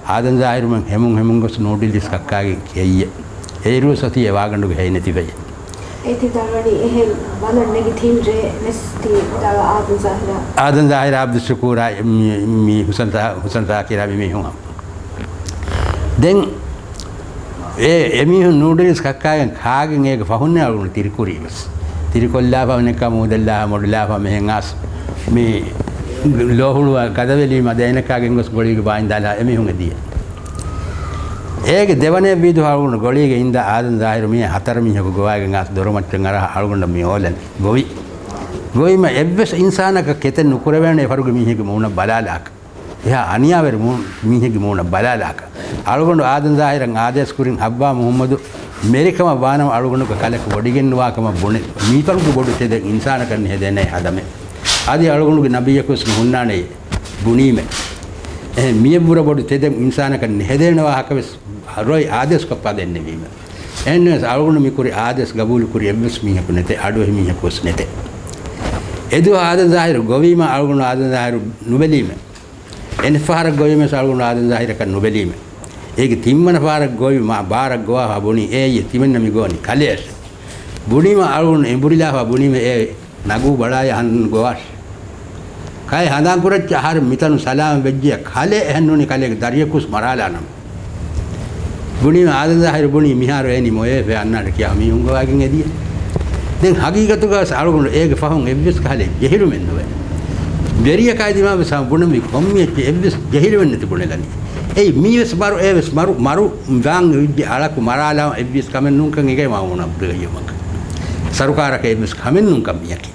އާދަން ޒާހިރުމެން ހެމުން ހެމުން ގޮސް ނޫޑިލްސް ކައްކާގެން ކެއްޔެ. އެއިރުވެސް އޮތީ އެ ވާގަނޑުގެ ހެއިނެތިފައި. އޭތި ދަޅުވަނީ އެހެން ބަލަން ނެގި ތިން ރޭ ވެސް ތި ދަޅަ އާދަން ޒާހިރާ. އާދަން ޒާހިރާ އަބްދުއްޝުކޫރާ މި، މި ހުސަން ސާ-، ހުސަން ސާކިރާ މި މީހުން. ދެން އެ، އެމީހުން ނޫޑިލްސް ކައްކާގެން ކާގެން އޭގެ ފަހުންނޭ އަޅުގަނޑު ތިރިކުރީ ވެސް. ތިރިކޮށްލާފަ ނެއްކާ މޫދަށްލާފަ މޮޑުލާފަ މެހެން އާސް މި ލޯހުޅުވާ ގަދަވެލީމަ ދޭނެކާގެން ގޮސް ގޮޅީގެ ބާއިންދާލާ އެމީހުން އެދިޔަ. އޭގެ ދެވަނަ ވީދު އަޅުގަނޑު ގޮޅީގެ އިންދާ އާދަން ޒާހިރު މީ ހަތަރު މީހަކު ގޮވާގެން އާސް ދޮރުމައްޗަށް އަރާ އަޅުގަނޑަށް މި އޯލަން ގޮވި. ގޮވީމަ އެއްވެސް އިންސާނަކަށް ކެތެއް ނުކުރެވޭނެ އެފަރުގެ މީހެއްގެ މޫނަށް ބަލާލާކަށް. އެހާ އަނިޔާވެރި މޫ-، މީހެއްގެ މޫނަށް ބަލާލާކަށް. އަޅުގަނޑު އާދަން ޒާހިރަށް އާދޭސް ކުރިން ހައްވާ މުހައްމަދު މެރިކަމަށް ވާނަމަ އަޅުގަނޑުގެ ކަލެކު ބޮޑިގެންނުވާކަމަށް ބުނެ، މިފަރުގެ ބޮޑު ތެދެއް އިންސާނަކަށް ނެހެދޭނެ ހަދަމެ. އަދި އަޅުގަނޑުގެ ނަބިއްޔަކުވެސް ނުހުންނާނެ ބުނީމެ. އެހެން މިއެއްވުރަ ބޮޑު ތެދެއް އިންސާނަކަށް ނެހެދޭނެ ވާހަކަވެސް ރޮއި އާދޭސްކޮށްފަ ދެންނެވީމެ. އެހެންނަމަވެސް އަޅުގަނޑު މިކުރި އާދޭސް ގަބޫލު ކުރި އެއްވެސް މީހަކު ނެތެ، އަޑުއެހި މީހަކުވެސް ނެތެ. އެދުވަހު އާދަން ޒާހިރު ގޮވީމަ އަޅުގަނޑު އާދަން ޒާހިރު ނުބެލީމެ. އެނެއްފަހަރަށް ގޮވީމަސް އަޅުގަނޑު އާދަން ޒާހިރަކަށް ނުބެލީމެ. އޭގެ ތިންވަނަ ފަހަރަށް ގޮވި މާ ބާރަށް ގޮވާފަ ބުނީ އޭ ތިމެންނަ މި ގޮވަނީ ކަލޭއަށް. ބުނީމަ އަޅުގަނޑު އެނބުރިލާފަ ބުނީމެ އޭ ނަގޫ ބަޅާޔަ ހަން ގޮވާށި. ކައި ހަނދާން ކުރައްޗަ އަހަރެން މިތަނު ސަލާމަ ވެއްޖެޔަ ކަލޭ އެހެން ނޫނީ ކަލޭގެ ދަރިޔަކުސް މަރާލާނަމަ. ބުނީމަ އާދަން ޒާހިރު ބުނީ މިހާރު އޭނީ މޮޔައެއް އަންނާނެ ކިޔާ މީހުން ގޮވާގެން އެދިޔަ. ދެން ހަގީގަތުގަ ވެސް އަޅުގަނޑު އޭގެ ފަހުން އެއްވެސް ކަހަލަ ޖެހިލުމެއް ނުވޭ. ވެރިޔަކާ ދިމާވެސް ހަމަ ބުނަމި ކޮންމިއެއްޗެއް އެއްވެސް ޖެހިލުމެއް ނެތި ބުނެލަނީ. އެއީ މީވެސް މަރު އޭވެސް މަރު މަރު ވާން ވިއްޖެ އަޅަކު މަރާލާ އެއްވިޔަސް ކަމެއް ނޫންކަން އެގޭ މާ އުނަ ބުރެއްޔުމަކަށް. ސަރުކާރަކަށް އެއްވެސް ކަމެއް ނޫންކަން މިޔަކީ.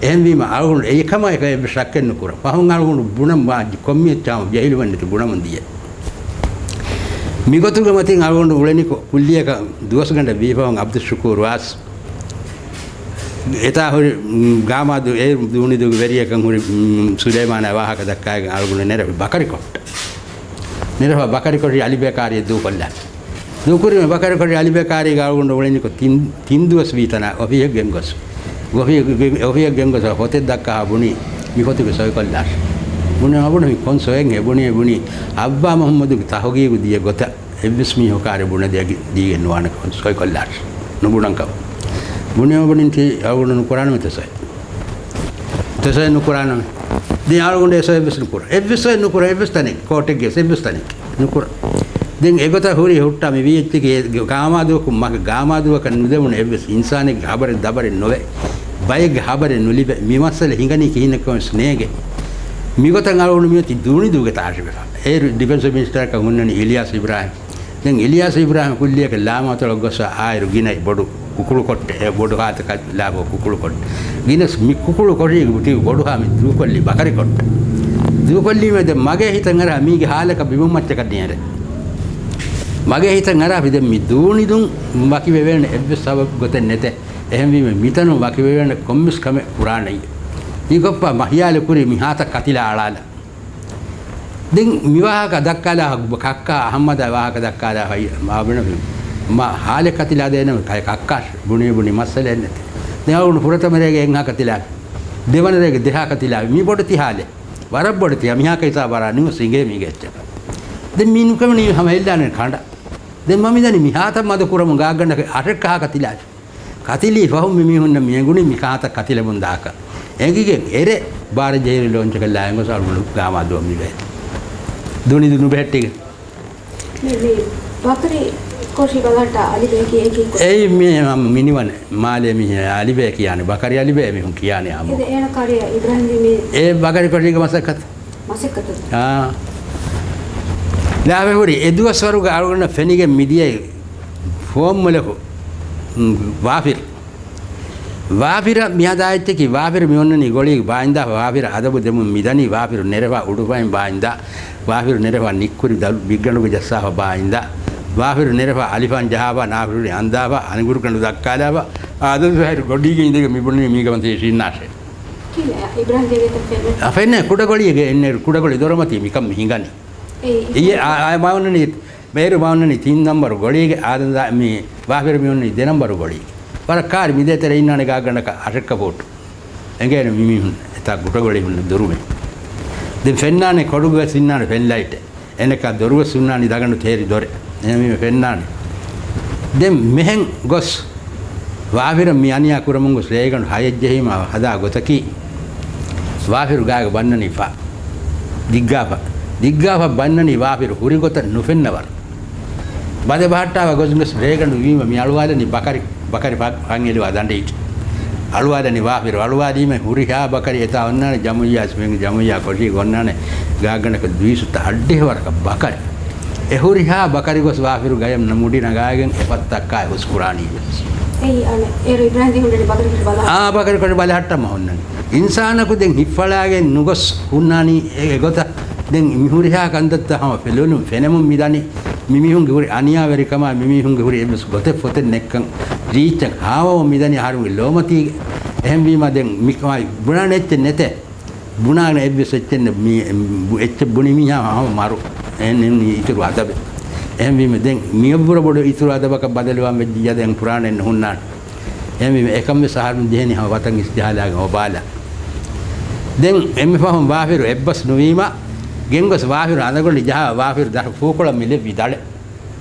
އެހެންވީމަ އަޅުގަނޑު އެއީ ކަމަށް އެކަ އެއްވެސް ޝައްކެއް ނުކުރަން. ފަހުން އަޅުގަނޑު ބުނަން ވާ ކޮންމިއެއްޗާމު ޖެހިލުމެއް ނެތި ބުނަމުން ދިޔަ. މިގޮތުގެ މަތިން އަޅުގަނޑު އުޅެނިކޮށް ކުއްލިއަކަށް ދުވަސްގަނޑަށް ވީފަހުން އަބްދުއްޝުކޫރު ވާސް އެތާ ހުރި، މް، ގާމާދު އޭރު ދޫނިދޫގެ ވެރިޔަކަށް ހުރި، މް، ސުލައިމާނާ ވާހަކަ ދައްކާގެން އަޅުގަނޑު ނެރެފި ބަކަރިކޮށްޓަށް. ނެރެފަ ބަކަރިކޮށްޓި އަލިބޭކާރިއެއް ދޫކޮށްލާ. ދޫކުރީމަ ބަކަރިކޮށްޓި އަލިބޭކާރީގަ އަޅުގަނޑު އުޅެނިކޮށް ތިން، ތިން ދުވަސް ވީތަނާ އޮފީހެއް ގެންގޮސް. އޮފީ-، އޮފީހެއް ގެންގޮސް ފޮތެއް ދައްކާ ބުނީ މި ފޮތުގެ ސޮއިކޮށްލާށި. ބުނީ މަ ބުނީ ކޮން ސޮއެއްހޭ ބުނީ ބުނީ އައްވާ މުހައްމަދުގެ ތަހުގީގު ދިޔަ ގޮތަށް. އެއްވެސް މީހަކާރެ ބުނެދޭގެ ދީގެން ނުވާނެ ކަމަށް ސޮއިކޮށްލާށި. ނުބުނަން ކަމަށް. ބުނި ބުނިން ތި އަޅުގަނޑު ނުކުރާނަމޭ ތެ ސޮއި. ތެ ސޮއި ނުކުރާނަމޭ. ދީ އަޅުގަނޑު އެ ސޮއި އެއްވެސް ނުކުރާ. އެއްވެސް ސޮއި ނުކުރާ. އެއްވެސް ތަނެއް. ކޯޓެއްގެ އެއްވެސް ތަނެއް. ނުކުރާ. ދެން އެގޮތަށް ހުރި ހުއްޓާ މި ވީ އެއްޗެކޭ ގާމާދުވަކު މަގ ގާމާދުވަކަށް ނުދެވުނު އެއްވެސް އިންސާނެއްގެ ހަބަރެއް ދަބަރެއް ނުވެ. ބައެއްގެ ހަބަރެއް ނުލިބެ. މި މައްސަލަ ހިނގަނީ ކިހިނެއްކަމެއް ނޭނގެ. މިގޮތަށް އަޅުގަނޑު މިއޮތީ ދޫނިދޫގެ ތާށިވެފަ. އޭރު ޑިފެންސް މިނިސްޓަރަކަށް ހުންނަނީ އިލިޔާސް އިބްރާހިމް. ދެން އިލިޔާސް އިބްރާހިމް ކުއްލިއަކަށް ލާމާތޮޅަށް ގޮސް އާއިރު ގިނައި ބޮޑު ކުކުޅު ކޮށްޓެ، އެ ބޮޑު ހާތަކަށް ލާބޯ ކުކުޅު ކޮށްޓެ. ގިނަސް މި ކުކުޅު ކޮށީގެ ބުޓީ ބޮޑުހާ މި ދޫކޮށްލި ބަކަރި ކޮށްޓެ. ދޫކޮށްލީމަ ދެން މަގޭ ހިތަށް އަރާ މީގެ ހާލަކަށް ބިމުން މައްޗަކަށް ނޭރޭ. މަގޭ ހިތަށް އަރާފި ދެން މި ދޫނިދުން ވަކިވެވޭނެ އެއްވެސް ސަބަބު ގޮތެއް ނެތޭ. އެހެންވީމަ މިތަނުން ވަކިވެވޭނެ ކޮންމެސް ކަމެއް ކުރާނެ. މިކޮށްފަ މަ ހިޔާލު ކުރީ މި ހާތައް ކަތިލާ އަޅާލަ. ދެން މި ވާހަކަ ދައްކާލާ ކައްކާ އަހައްމަދާ ވާހަކަ ދައްކާލާ ހައި މާބިނަ މަ ހާލެއް ކަތިލާ ދޭނަމަ ކައި ކައްކާ ބުނީ ބުނީ މައްސަލައެއް ނެތޭ. ދެން އަޅުގަނޑު ފުރަތަމަ ރޭގެ އެއްހާ ކަތިލާ. ދެވަނަ ރޭގެ ދެހާ ކަތިލާ. މި ބޮޑެތި ހާލެއް. ވަރަށް ބޮޑެތި މިހާ ކައިސާ ވަރާ ނިއުސް އިނގޭ މީގެ އެއްޗަކަށް. ދެން މީ ނުކެމެނީ ހަމަ ހެއްލާނެ ކަނޑަށް. ދެން މަ މިދަނީ މި ހާތައް މަދު ކުރަމުން ގާގަނޑަކަށް އަށެއްކަހާ ކަތިލާ. ކަތިލީ ފަހުން މި މީހުންނަށް މި އެނގުނީ މި ކާތައް ކަތިލަމުން ދާކަށް. އެނގިގެން އެރެ ބާރަ ޖެހިރި ލޯންޗަކަށް ލާ އެނގޮސް އަޅުގަނޑު ގާމާ ދުވަން މި ބެހެއްޓި. ދުނިދު ނުބެހެއްޓިގެން. މި، މި ބަކަރި ކޮށި ބަލަހައްޓާ އަލިބޭ ކީއެކީ ކޮ- އެއީ މި މިނިވަނެ. މާލޭ މި އަލިބޭ ކިޔާނެ. ބަކަރި އަލިބޭ މީހުން ކިޔާނެ އާއްމު. އެ އޭނަ ކާރިޔާ އިބްރާހިމް މި. އެ ބަކަރި ކޮށީގެ މަސައްކަތަށް. މަސައްކަތަށް. އާ. ލާވެ ހުރި އެ ދުވަސްވަރުގަ އަޅުގަނޑަށް ފެނިގެން މިދިޔައީ ފޯމް މުލަކު، މް، ވާފިރު. ވާފިރަށް މިހަދާ އެއްޗަކީ، ވާފިރު މި އޮންނަނީ ގޮޅީގެ ބާއިންދާ، ވާފިރަށް އަދަބު ދެމުން މިދަނީ، ވާފިރު ނެރެފަ އުޑުފައިން ބާއިންދާ، ވާފިރު ނެރެފަ ނިއްކުރި ދަލު ބިއްގަނޑުގަ ޖައްސާފަ ބާއިންދާ، ވާފިރު ނެރެފަ އަލިފާން ޖަހާފަ، ނާފިރު އަންދާފަ، އަނގުރުކަނޑު ދައްކާލާފަ، އާދަލު ހައިރު ގޮޑީގަ އިނދެގެން މި ބުނީ މީގަ ވަންތީ ޝިންނާށޭ. ކިހިނެއް؟ އިބްރާހިމް ދޭގެތަން ފެންނަ؟ އަ، ފެންނަ ކުޑަގޮޅީގެ އެންނެ ކުޑަގޮޅި ދޮރުމަތީ މިކަން މި ހިނގަނީ. އެއީ އިއްޔެ، އާ، އާ، މަ އޮންނަނީ، ބޭރު މަ އޮންނަނީ ތިން ނަންބަރު ގޮޅީގެ، އާދަންދާ މި ވާފިރު މި އޮންނަނީ ދެ ނަންބަރު ގޮޅީގެ. ވަރަށް ކާރި މި ދޭތެރޭ އިންނާނެ ގާގަނޑަކަށް އަށެއްކަ ފޫޓު. އެނގޭނެ މި މީހުން އެތާ ކުޑަގޮޅި ހުންނަ ދުރުމެއް. ދެން ފެންނާނެ ކޮޑުގަ ވެސް އިންނާނެ ފެން ލައިޓެއް. އެނެކާ ދޮރުވެސް ހުންނާނީ ދަގަނޑު ތޭރި ދޮރެއް. އެހެންވީމަ ފެންނާނެ. ދެން މެހެން ގޮސް ވާފިރަށް މި އަނިޔާ ކުރަމުން ގޮސް ރޭގަނޑު ހައެއް ޖެހީމަ ހަދާ ގޮތަކީ، ވާފިރު ގާގަ ބަންނަނީ ފަ ދިއްގާފަ. ދިއްގާފަ ބަންނަނީ ވާފިރު ހުރި ގޮތަށް ނުފެންނަވަރު. ބަދެ ބަހައްޓާފަ ގޮސް ގޮސް ރޭގަނޑު ވީމަ މި އަޅުވާލަނީ ބަކަރި، ބަކަރި ފަ-، ފަންއެލުވާ ދަނޑިއިޓް. އަޅުވާލަނީ ވާފިރު. އަޅުވާލީމަ ހުރިހާ ބަކަރި އެތާ އޮންނާނެ ޖަމުއްޔާ، ޖަމުއްޔާ ކޮށީގަ އޮންނާނެ ގާގަނޑަކަށް ދުއިސައްތަ އައްޑިހަ ވަރަކަށް ބަކަރި. އެ ހުރިހާ ބަކަރި ގޮސް ވާފިރު ގަޔަށް މުޑި ނަގާގެން އެ ފައްތައް އައިސް ހުސްކުރާނީ ވެސް. އެއީ އަނެއް އޭރު އިބްރާހިމް ދޭ ހުންނަނީ ބަކަރި ކޮށި ބަލަ. އާ، ބަކަރި ކޮށި ބަލަހައްޓަމަ ހުންނަނީ. އިންސާނަކު ދެން ހިއްފަޅާގެން ނުގޮސް ހުންނާނީ އެ، އެ ގޮތަށް. ދެން މި ހުރިހާ ކަންތައްތައް ހަމަ ފެލުނު، ފެނެމުން މިދަނީ މި މީހުންގެ ހުރި އަނިޔާވެރިކަމާ، މި މީހުންގެ ހުރި އެއްވެސް ގޮތެއް ފޮތެއް ނެއްކަން ރީއްޗަށް ހާވަމުން މިދަނީ އަހަރުގެ ލޯމަތީގެ. އެހެންވީމަ ދެން މި ކަމާ ބުނާނެ އެއްޗެއް ނެތޭ. ބުނާނެ އެއްވެސް އެއްޗެއް ނެ-، މީ، އެއްޗެއް ބުނި މީހާ ހަމަ މަރު. އެހެން އިތުރު އަދަބެއް. އެހެންވީމަ ދެން މިއަށްވުރެ ބޮޑު އިތުރު އަދަބަކަށް ބަދަލުވާން ވެއްޖިއްޔާ ދެން ކުރާނެއް ނުހުންނާނެ. އެހެންވީމަ އެކަން ވެސް އަހަރުން ޖެހެނީ ހަމަ ވަތަން އިސްޖަހާލާގެން އޮބާލާ. ދެން އެންމެ ފަހުން ވާފިރު އެއްބަސް ނުވީމަ، ގެންގޮސް ވާފިރު އަނދަގަނޑި ޖަހާ ވާފިރު ދަށު ފޫކޮޅަށް މި ލެއްވި ދަޅެއް.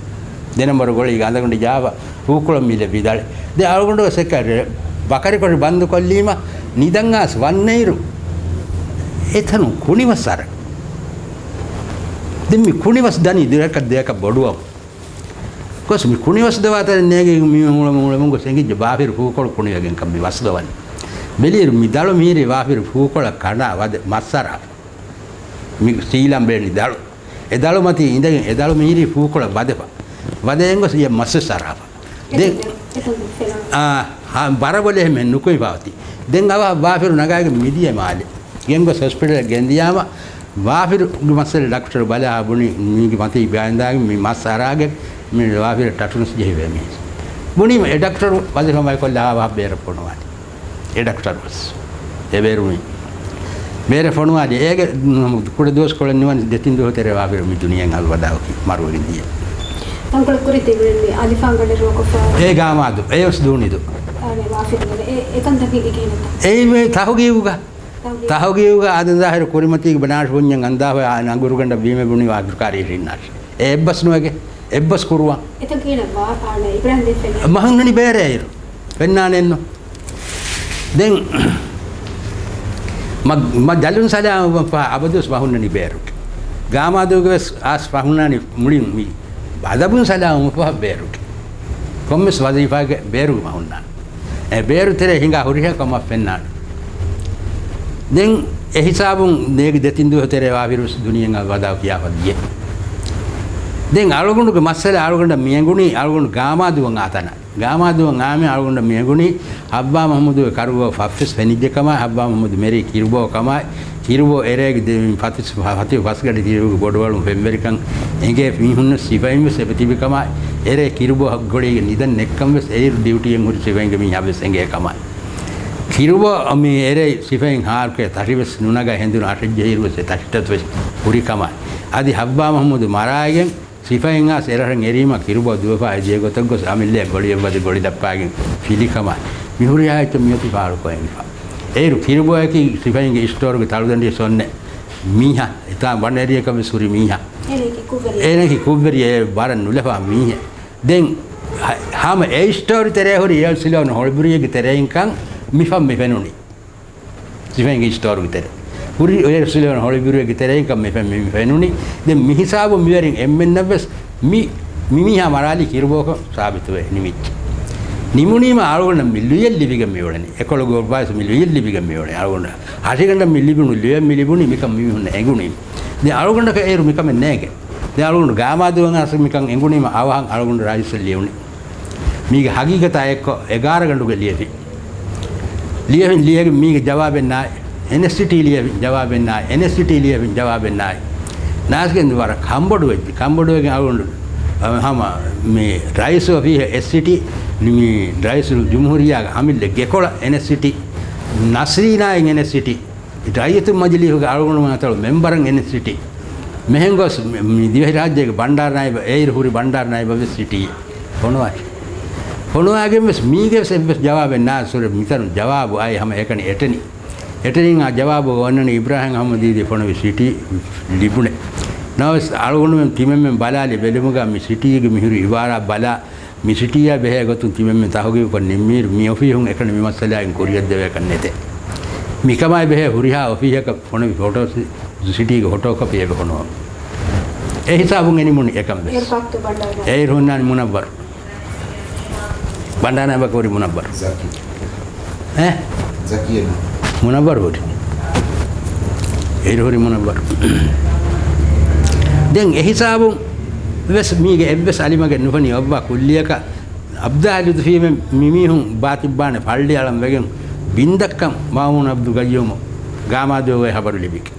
ދެ ނަންބަރު ގޮޅީގެ އަނދަގަނޑި ޖަހާފަ ފޫކޮޅަށް މި ލެއްވި ދަޅެއް. ދެން އަޅުގަނޑު ވެސް އެކަ ބަކަރި ކޮށި ބަންދު ކޮށްލީމަ، ނިދަން އައިސް ވަންނައިރު އެތަނުން ކުނިވަސް އަރަން. ދެން މި ކުނިވަސް ދަނީ ދެއަކަށް ދެއަކަށް ބޮޑުވަމުން. ގޮސް މި ކުނިވަސް ދަވާތަނެއް ނޭގި މީހުން އުޅެމުން އުޅެމުން ގޮސް އެނގިއްޖެ ވާފިރު ފޫކޮޅު ކުނިވެގެން ކަން މި ވަސް ދަވަނީ. ބެލިއިރު މި ދަޅު މިހިރީ ވާފިރު ފޫކޮޅަށް ކަނޑާ ވަދެ މައްސަރާފަ. މި ސީލަން ބޭނި ދަޅު. އެ ދަޅު މަތީ އިނދެގެން އެ ދަޅު މިހިރީ ފޫކޮޅަށް ވަދެފަ. ވަދެ އެނގޮސް އެ މައްސަސް އަރާފަ. ދެން، އެ، އެ، އެ، އާ، ހާ، ބަރަބޮލެ ހެމެ ނުކުތް ފާވަތީ. ދެން އަވަހަށް ވާފިރު ނަގާގެން މިދިޔަ މާލެ. ގެންގޮސް ހޮސްޕިޓަލަށް ގެންދިޔާމަ، ވާފިރުގެ މައްސަލަ ޑޮކްޓަރު ބަލާ ބުނި، މީގެ މަތީ ބައިންދާގެން މި މައްސަ އަރާގެން މި ވާފިރަށް ޓަޓުނަސް ޖެހިވޭ މީސް. ބުނީމަ އެ ޑޮކްޓަރު ވަޒީފާ ބައިކޮށްލާ ވާހަކަ ބޭރަށް ފޮނުވާލި. އެ ޑޮކްޓަރު ވެސް. އެ ބޭރު މީ. ބޭރަށް ފޮނުވާލި. އޭގެ ކުޑަ ދުވަސްކޮޅެއް ނުވަން ދެތިން ދުވަހު ތެރޭ ވާފިރު މި ދުނިޔެއިން އަލްވަދާއަކީ މަރުވެގެން ދިޔަ. ތަންކޮޅެއް ކުރިތި މި އަލިފާން ގަޑެއް ރޯކޮށްފަ. އޭ ގާމާދު. އޭ ވެސް ދޫނިދު. އާނެ ވާފިރު ގަޑެއް. އެ، އެކަން ދަކީ ކިހިނެއްތަ؟ އޭ މި ތަހުގީގުގަ. ތަހުގީގު. ތަހުގީގުގަ އާދަން ޒާހިރު ކުރިމަތީގެ ބަނާށް ބުންޏަން އަންދާފަ އަނގުރުގަނޑަށް ވީމެ ބުނި ވާފިރު ކާރީ ޝިންނާށް. އެއްބަސް ނުވެގެ، އެއްބަސް ކުރުވާ. އެތަން ކީނަ ވާ، އާނ އިބްރާހިމް ދެ ފެންނާ. މަހުންނަނި ބޭރޭއިރު. ފެންނާނެއްނު. ދެން މަ، މަ ޖަލުން ސަލާމް ފަ އަބަދުވެސް މަހުންނަނި ބޭރުގެ. ގާމާދުގެ ވެސް އާސް ފަހުންނާނި މުޅިން މި އަދަބުން ސަލާމް ފަ ބޭރުގެ. ކޮންމެސް ވަޒީފާގެ ބޭރުގެ މަހުންނާނެ. އެ ބޭރު ތެރޭ ހިނގާ ހުރިހާ ކަމަށް ފެންނާނެ. ދެން އެ ހިސާބުން ނޭގި ދެތިން ދުވަހު ތެރޭ ވާފިރު ވެސް ދުނިޔެއަށް އަލްވަދާ ކިޔާފަ ދިޔަ. ދެން އަޅުގަނޑުގެ މައްސަލަ އަޅުގަނޑަށް މި އެނގުނީ އަޅުގަނޑު ގާމާދުވަން އާތަނަށް. ގާމާދުވަން އާމެ އަޅުގަނޑަށް މި އެނގުނީ ހައްވާ މަހްމޫދުގެ ކަރުގަ ފަށްފިސް ފެނިއްޖެ ކަމާއި، ހައްވާ މަހްމޫދު މެރީ ކިރުބޯ ކަމާއި، ކިރުބޯ އެރޭގެ ދެ-، ފަތިސް-، ފަތި ފަސްގަޑި ތިރިއުގެ ބޮޑުވަޅުން ފެންވެރިކަން އެނގޭ މީހުންވެސް ސިފައިންވެސް އެބަ ތިބި ކަމާ، އެރޭ ކިރުބޯ ގޮޅީގެ ނިދަން ނެއްކަންވެސް އެއިރު ޑިއުޓީއެއް ހުރި ސިފައިންގެ މީހާވެސް އެނގޭ ކަމާ. ކިރުބޯ މި އެރޭ ސިފައިން ހާރުކޭ ތަށިވެސް ނުނަގަ ހެނދުނު އަށެއް ޖެހިއިރުވެސް އެ ތަށިތައްވެސް ހުރި ކަމާ. އަދި ހައްވާ މަހުމޫދު މަރާއިގެން ސިފައިން އާސް އެރަށަށް އެރީމަ ކިރުބޯ ދުވެފާ އެ ދިޔަ ގޮތަށް ގޮސް އަމިއްލައަށް ގޮޅިއެއްވަދެ ގޮޅި ދައްޕާގެން ފިލި ކަމާ. މިހުރިހާ އެއްޗެއް މިއޮތީ ފާޅުކޮށް އެނގިފަ. އޭރު ކިރުބޯއަކީ ސިފައިންގެ އިސްޓޯރުގެ ތަޅުދަނޑި ސޮންނެ މީހާ. އެތާ ބަނޑޭރިއަކަށް ވެސް ހުރި މީހާ. އޭނައަކީ ކުށްވެރިއެއް. އޭނައަކީ ކުށްވެރިއެއް، ވަރަށް ނުލަފާ މީހެއް. ދެން ހަ-، ހަމަ އެ އިސްޓޯރި ތެރޭ ހުރި އޭރު ސުލޭމާން ހޮޅިބުރިއެއްގެ ތެރެއިންކަން މިފަން މި ފެނުނީ. ސިފައިންގެ އިސްޓޯރުގެ ތެރެ. ހުރި އޭރު ސުލޭމާން ހޮޅިބުރިއެއްގެ ތެރެއިންކަން މި ފެން މި ފެނުނީ. ދެން މި ހިސާބު މިވެރިން އެންމެންނަށްވެސް މި، މި މީހާ މަރާލީ ކިރުބޯކަން ސާބިތުވެ ނިމިއްޖެ. ނިމުނީމަ އަޅުގަނޑަށް މި ލުޔެއް ލިބިގެން މިއުޅެނީ. އެކޮޅުގެ އޮއްވާވެސް މި ލުޔެއް ލިބިގެން މިއުޅެނީ. އަޅުގަނޑަށް ހަށިގަނޑަށް މި ލިބުނު ލުޔެއް މި ލިބުނީ މިކަން މި މީހުންނަށް އެނގުނީ. ދެން އަޅުގަނޑަކަށް އޭރު މިކަމެއް ނޭނގެ. ދެން އަޅުގަނޑު ގާމާދުވަން އަސް މިކަން އެނގުނީމަ އަވަހަށް އަޅުގަނޑު ރައީސަށް ލިޔުނީ. މީގެ ހަގީގަތާ އެއްކޮށް އެގާރަ ގަނޑުގެ ލިޔެފި. ލިޔެފިން ލިޔެގެން މީގެ ޖަވާބެއް ނާއި. އެންއެސްޓީ ލިޔެފިން ޖަވާބެއް ނާއި. އެންއެސްޓީ ލިޔެފިން ޖަވާބެއް ނާއި. ނާސްގެން ވަރަށް ކަންބޮޑުވެއްޖެ. ކަންބޮޑުވެގެން އަޅުގަނޑު ހަމަ މި ރައީސު އޮފީހަށް އެސްއިޓީ، މި ރައީސުލް ޖުމްހޫރިއްޔާގެ އަމިއްލަ ގެކޮޅަށް އެންއެސްއިޓީ، ނަސްރީނާއިން އެންއެސްއިޓީ، ރައްޔިތުން މަޖިލީހުގެ އަޅުގަނޑުމެން އަތޮޅު މެންބަރަށް އެންއެސްއިޓީ. މިހެން ގޮސް މި، މި ދިވެހިރާއްޖޭގެ ބަންޑާރަ ނައިބަށް، އެއިރު ހުރި ބަންޑާރަ ނައިބަށް ވެސް ސިޓީ ފޮނުވާށި. ފޮނުވާގެން ވެސް މީގެ ވެސް އެއްވެސް ޖަވާބެއް ނާ ސުރެ މިތަނު ޖަވާބު އައި ހަމަ އެކަނި އެޓެނި. އެޓެނިން އާ ޖަވާބު އޮންނަނީ އިބްރާހިމް އަހްމަދީދީ ފޮނުވި ސިޓީ ލިބުނެ. ނަވެސް އަޅުގަނޑުމެން ތިމެންމެން ބަލާލި ބެލުމުގަ މި ސިޓީގެ މިހުރި އިބާރާ ބަލާ، މި ސިޓީއާ ބެހޭ ގޮތުން ތިމެންމެން ތަހުގީގުކޮށް ނިންމީރު މި އޮފީހުން އެކަނި މި މައްސަލައިން ކުރިއަށްދެވޭކަށް ނެތޭ. މިކަމާއި ބެހޭ ހުރިހާ އޮފީހަކަށް ފޮނުވި ފޮޓޯ ސި-، ސިޓީގެ ފޮޓޯ ކޮޕީ އެބަ ފޮނުވަމު. އެ ހިސާބުން އެ ނިމުނީ އެކަން ވެސް. އޭރު ފައްތު ބަނޑާރަ. އޭރު ހުންނާނީ މުނައްވަރު. ބަނޑާރަ ނައިބަކަށް ހުރި މުނައްވަރު. ޒަކީ. އެ؟ ޒަކީ އެން. މުނައްވަރު ހުރި. އޭރު ހުރި މުނައްވަރު. ދެން އެ ހިސާބުން ވެސް މީގެ އެއްވެސް އަލިމަގެއް ނުފެނި އޮއްވާ ކުއްލިއަކަށް އަބްދާ ލުތުފީމެން މިމީހުން ބާތިއްބާނެ ފައްޅިއަޅަން ވެގެން ބިންދައްކަން މާމޫނު އަބްދުލް ގައްޔޫމު ގާމާދުވެ އޮތް ހަބަރު ލިބިގެ.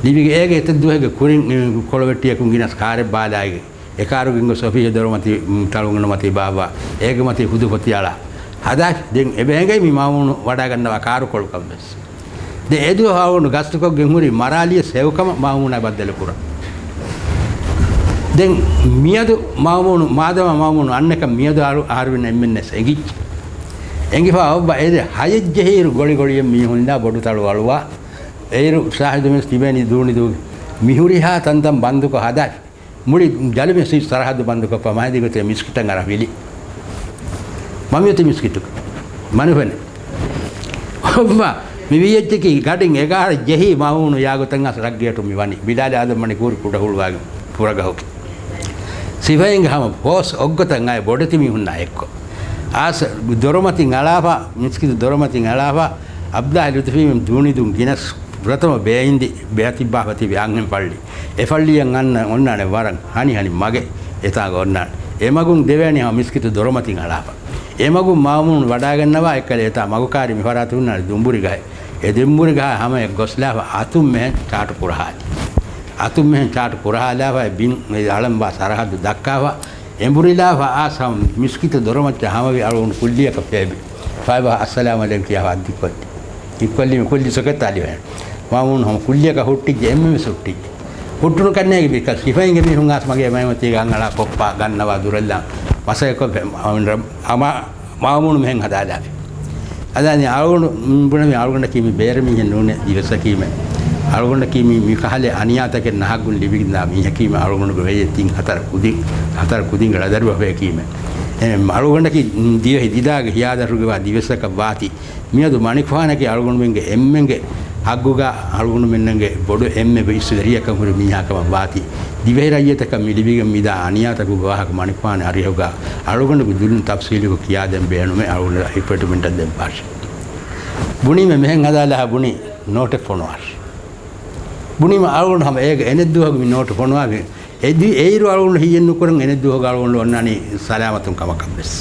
ލިބިގެ އޭގެ އެތައް ދުވަހެއްގެ ކުރިން ކޮޅުވެއްޓިއަކުން ގިނަސް ކާރެއް ބާލާގެ އެ ކާރުގެ ގޮސް އޮފީހެއް ދޮރުމަތީ، ތަޅުގަނޑު މަތީ ބާއްވާ، އޭގެ މަތީ ހުދު ފޮތި އަޅާ ހަދާފި. ދެން އެބަ އެނގައި މި މާމޫނު ވަޑާގަންނަވާ ކާރުކޮޅުކަން ވެސް. ދެން އެދުވަހު އަޅުގަނޑު ގަސްތުކޮށްގެން ހުރި މަރާލިޔަސް ހެޔޮކަމަށް މާމޫނާ ބައްދަލުކުރަން. ދެން މިއަދު މާމޫނު، މާދަމާ މާމޫނު އަންނަކަން މިއަދު އަހަރު-، އަހަރުމެންނަށް އެންމެންނަށް އެނގިއްޖެ. އެނގިފަ އޮއްވަ އެދެ ހަޔެއްޖެހިއިރު ގޮޅި ގޮޅިއެއް މީހުންނާ ބޮޑު ތަޅު އަޅުވާ. އޭރު ޝާހިދުމެން ތިބޭނީ ދޫނިދޫ މިހުރިހާ ތަންތަން ބަންދުކޮށް ހަދާފި. މުޅި ޖަލުމެ ސި-، ސަރަހައްދު ބަންދުކޮށްފަ މަހެދިގޮތެ މިސްކިތަށް އަރާ ފިލި. މަމިއޮތި މިސްކިތު. މަނުފެނެ. އޮއްމަ، މި ވީއެއްޗަކީ ގަޑިން އެގާރަ ޖެހީ މައުމޫނު ޔާގޮތަށް އަސް ރައްގޭޓު މި ވަނީ. ބިލާލި އާދަމް މަނިކޫރި ކުޑަހުޅުވާގެން ފުރަގަހުގެ. ސިފައިންގެ ހަމަ ފޯސް އޮއްގޮތަށް އައި ބޮޑެތި މީހުންނާ އެއްކޮށް. އާސް ދޮރުމަތިން އަޅާފަ، މިސްކިތު ދޮރުމަތިން އަޅާފަ، އަބްދާ ލުތުފީމެން ދޫނިދޫން ގިނަސް ފުރަތަމަ ބޭއިންދި ބޭތިއްބާފަ ތިބި އަންހެން ފައްޅި. އެ ފައްޅިއަށް އަންނަ އޮންނާނެ ވަރަށް ހަނި ހަނި މަގެއް އެތާނގަ އޮންނާނެ. އެ މަގުން ދެވޭނީ ހަމަ މިސްކިތު ދޮރުމަތިން އަޅާފަ. އެ މަގުން މާމޫނު ވަޑާގަންނަވާ އެއްކަލެ އެތާ މަގުކާރި މި ފަރާތު ހުންނާނެ ދުނބުރި ގަހެއް. އެ ދުނބުރި ގަހާ ހަމަޔަށް ގޮސްލާފަ އަތުން މެހެން ޗާޓު ކުރަހާލި. އަތުން މެހެން ޗާޓު ކުރަހާލާފަ އެ ބިން އެ އަޅަންވާ ސަރަހައްދު ދައްކާފަ އެނބުރިލާފަ އާސް ހަމަ މިސްކިތު ދޮރުމައްޗަށް ހަމަވި އަޅުގަނޑު ކުއްލިއަކަށް ފޭބި. ފައިބާ އައްސަލާމް އަލައިކުމް ކިޔާފަ އައްދި ކޮށްލި. އިއްކޮށްލީމަ ކުއްލި ސޮކެޓް ތާލިވެ. މާމޫނު ހަމަ ކުއްލިއަކަށް ހުއްޓިއްޖެ އެންމެންވެސް ހުއްޓިއްޖެ. ހުއްޓުނު ކަންނޭގެ ބިކަ ސިފައިންގެ މީހުން އާސް މަގޭ މައިމަތީގަ އަން އަޅާ ކޮއްޕާ ގަންނަވާ ދުރަށްލާން މަސައްކަތްކޮށް އަމާ މާމޫނު މިހެން ހަދާލާފި. އަދާނީ އަޅުގަނޑު ބުނަމި އަޅުގަނޑަކީ މި ބޭރަ މީހެއް ނޫނޭ ދިވެއްސަކީމެ. އަޅުގަނޑަކީ މި މިކަހަލެ އަނިޔާތަކެއް ނަހައްގުން ލިބިގެންދާ މީހަކީމެ. އަޅުގަނޑުގެ ވެޔެއް ތިން ހަތަރު ކުދިން، ހަތަރު ކުދިންގެ ޅަދަރިވަފަޔަކީމެ. އެ، އަޅުގަނޑަކީ ދިވެހި ދިދާގެ ހިޔާދަށުގެވާ ދިވެއްސަކަށް ވާތީ. މިއަދު މަނިކުފާނަކީ އަޅުގަނޑުމެންގެ އެންމެންގެ ހައްގުގަ އަޅުގަނޑުމެންނަށް ބޮޑު އެންމެ ބިސްވެރިޔަކަށް ހުރި މީހާ ކަމަށް ވާތީ. ދިވެހިރައްޔިތަކަށް މި ލިބިގެން މިދާ އަނިޔާތަކުގެ ވާހަކަ މަނިކުފާނު އަރިހުގަ އަޅުގަނޑުގެ ދުލުން ތަފްސީލުކޮށް ކިޔާދޭން ބޭނުމެއް އަޅުގަނޑު އެޕޮއިންޓްމަންޓަށް ދެއްވާށި. ބުނީމެ މިހެން ހަދާލާ ބުނީ ނޯޓެއް ފޮނުވާށި. ބުނީމަ އަޅުގަނޑު ހަމަ އޭގެ އެނެއްދުވަހުގެ މި ނޯޓު ފޮނުވާފި. އެދި-، އެއިރު އަޅުގަނޑު ހިއްޔެއް ނުކުރަން އެނެއްދުވަހުގަ އަޅުގަނޑު އޮންނާނީ ސަލާމަތުން ކަމަކަށްވެސް.